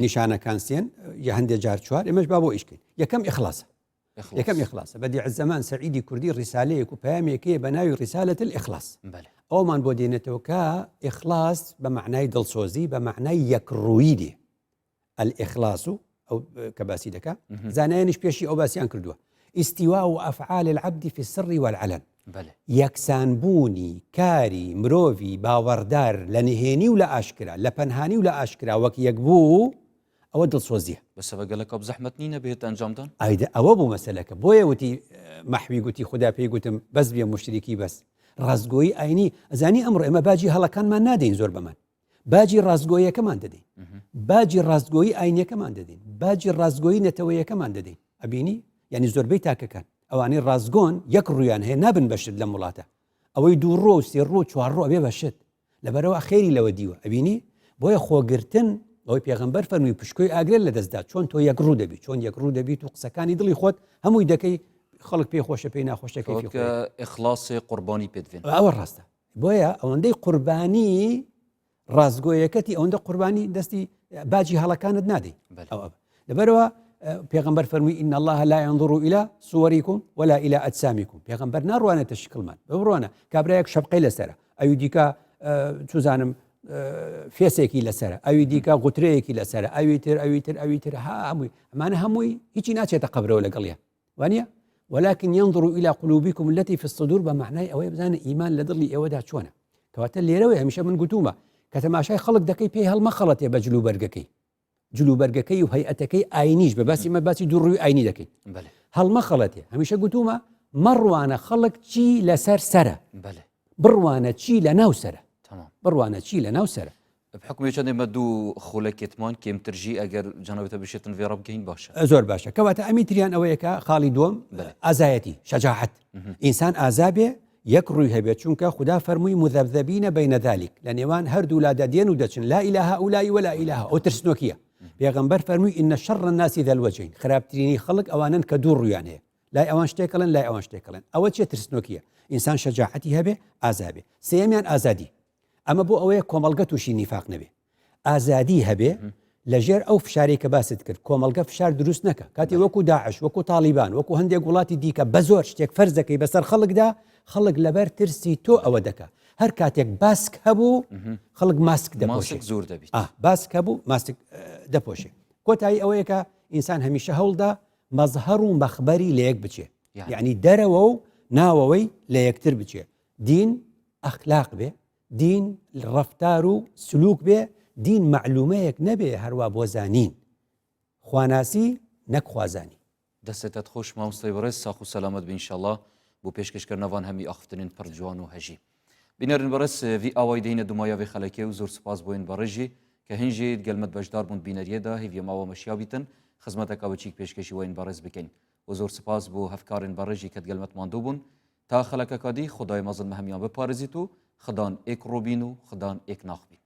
نیشانەکان سێن یە هەندێک جار چوار ئێمەش با بۆ ئیشکەین یەکەم ئیخلاصە یەکەم ئیخلاصە بەدیع الزمان سەعیدی کوردی ڕیسالەیەک و پەیامێکەیە بە ناوی ڕیسالەت الإخلاص ئەومان بۆ دێنێتەوە کە ئیخلاص بە معنای دڵسۆزی بە معنای یەکڕوویی دێ الإخلاص ئەو کە باسی دەکا زانایانیش پێشی ئەو باسیان کردووە استواء أفعال العبد في السر والعلن یەکسانبوونی کاری مرۆڤی باوەڕدار لە نهێنی و لە ئاشکرا لە پەنهانی و لە ئاشکرا وەک یەک بوو ئەوە دڵسۆزیە. بەسە بە گەلەکە زەحمەت نینە بێت ئەنجامدان؟ ئایدە ئەوە بوو مەسەلەکە بۆیە وتی مەحوی گوتی خودا پێی گوتم بەس بێ موشریکی بەس ڕاستگۆیی ئاینی ئەزانی ئەمڕۆ ئێمە باجی هەڵەکانمان نادەین زۆر بەمان باجی ڕاستگۆیەکەمان دەدەین باجی ڕاستگۆیی ئاینەکەمان دەدەین باجی ڕاستگۆیی نەتەوەیەکەمان دەدەین ئەبینی یعنی زۆربەی تاکەکان ئەوانەی ڕاستگۆن یەک ڕویان هەیە نابن بەشت لەم وڵاتە ئەوەی دوو ڕۆ و سێ ڕۆ چوار ڕۆ ئەبێ بەشت لەبەرەوە خێری لەوە دیوە ئەبینی بۆیە خۆگرتن ئەوەی پێغەمبەر فەرمووی پشکۆی ئاگرێت لە دەستدا چۆن تۆ یەک ڕوو دەبی چۆن یەک ڕوو دەبیت و قسەکانی دڵی خۆت هەمووی دەکەی خەڵک پێی خۆشە پێی ناخۆشە کەیفی کە ئیخلاصی قوربانی پێت بێن ئەوە ڕاستە بۆیە ئەوەندەی قوربانی ڕاستگۆیەکەتی ئەوەندە قوربانی دەستی باجی هەڵەکانت نادەی لەبەرەوە پێغمبەر فەرمووی إن الله لا ينظر إلى صوركم ولا إلى أجسامكم پێغمبەر ناڕوانێتە شکڵمان بڕوانە کابراایەک شەپقەی لەسرە ئەوی دیکە چوزانم فێسێکی لەسرە ئەوی دیکە غوترەیەکی لەسرە ئەوی تر ئەوی تر ئەوی تر هەمووی ئەمانە هەمووی هیچی ناچێتە قبرەوە لەگەڵیان وانە ولكن ينظر إلى قلوبكم التي في الصدور بە معنای ئەوەیە بزانە ئیمان لە دڵی ئێوەدا چۆنە کەواتە لێرەوەی هەمیشە من گوتومە کە تەماشای خەڵک دەکەی پێی هەڵمەخەڵەتێ بە جلوبەرگەکەی جلوبەرگەکەی و هەیئەتەکەی ئاینیش بە باسی مە باسی دوو ڕووی ئاینی دەکەین هەڵمەخەڵەتێ هەمیشە گوتومە مەڕوانە خەڵک چی لەسەر سەرە بڕوانە چی لە ناو سەرە بڕوانە چی لە ناو سەرە بحکمی چەندێ مە دوو خولەکێتمان کێمتر ژی ئەگەر جەنابتە بشێتن ڤێڕە بکەین باشە زۆر باشە کەواتە ئەمی تریان ئەوەیە کە خاڵی دووەم ئازایەتی شەجاعەت ئینسان ئازا بێ یەک ڕووی هەبێت چونکە خودا فەرمووی مذبذبین بین ذلک لە نێوان هەردوو لادا دێن و دەچن لا إلى هؤلاء ولا إلى ئەو ترسنۆکیە پێغەمبەر فەرمووی إن شر الناس ذا الوجهين خراپترینی خەڵک ئەوانن کە دوو ڕوویان هەیە لای ئەوان شتێکڵێن لای ئەوان شتێکڵێن ئەوە چیە ترسنۆکیە ئینسان شەجاعەتی هەبێ ئازابێ سێیەمیان ئازادی ئەمە بۆ ئەوەیە کۆمەڵگە تووشی نیفاق نەبێ ئازادی هەبێ لەژێر ئەو فشارەی کە باست کرد کۆمەڵگە فشار دروست نەکە کاتی وەکو داعش وەکو تاڵیبان وەکو هەندێک وڵاتی دیکە بە زۆر شتێک فەرز دەکەی بەسەر خەڵکدا خەڵک لەبەر ترسی تۆ ئەوە دەکا هەر کاتێک باسک هەبوو خەڵک ماسک دەپۆشێت زۆر دەبیت باسک هەبوو ماسک دەپۆشێ کۆتایی ئەوەیە کە ئینسان هەمیشە هەوڵدا مەزهەر و مەخبەری لە یەک بچێ یعنی دەرەوە و ناوەوەی لە یەکتر بچێ دین ئەخلاق بێ دین ڕەفتار و سلوک بێ، دین مەعلومەیەک نەبێ هەروا بۆ زانین. خواناسی نەک خوازانی. دەستت خۆش مامۆستای بەڕێز ساخ و سەلامەت بی انشاللە بۆ پێشکەش کردنەوان هەمی ئاخفتنین پڕ جوان و هەژی. بینەرن بەڕێز ڤی ئاوای دەینە دومایا ڤێ خەلەکێ و زۆر سوپاس بۆ ین بەڕێژی کە هین ژی دگەل مەد بەشدار بوون بینەریێدا هیڤیە ماوە مەشیا بیتن خزمەتەکا بچیک پێشکەشی وەین بەڕێز بکەین و زۆر سوپاس بۆ هەفکارن بەڕێژی کە دگەل مەد ماندوو بوون تا خەلەکەکا دی خودای مەزن مە هەمیان بپارێزیت و خدان ئێک ڕۆ بین و خدان ئێک ناخ بین.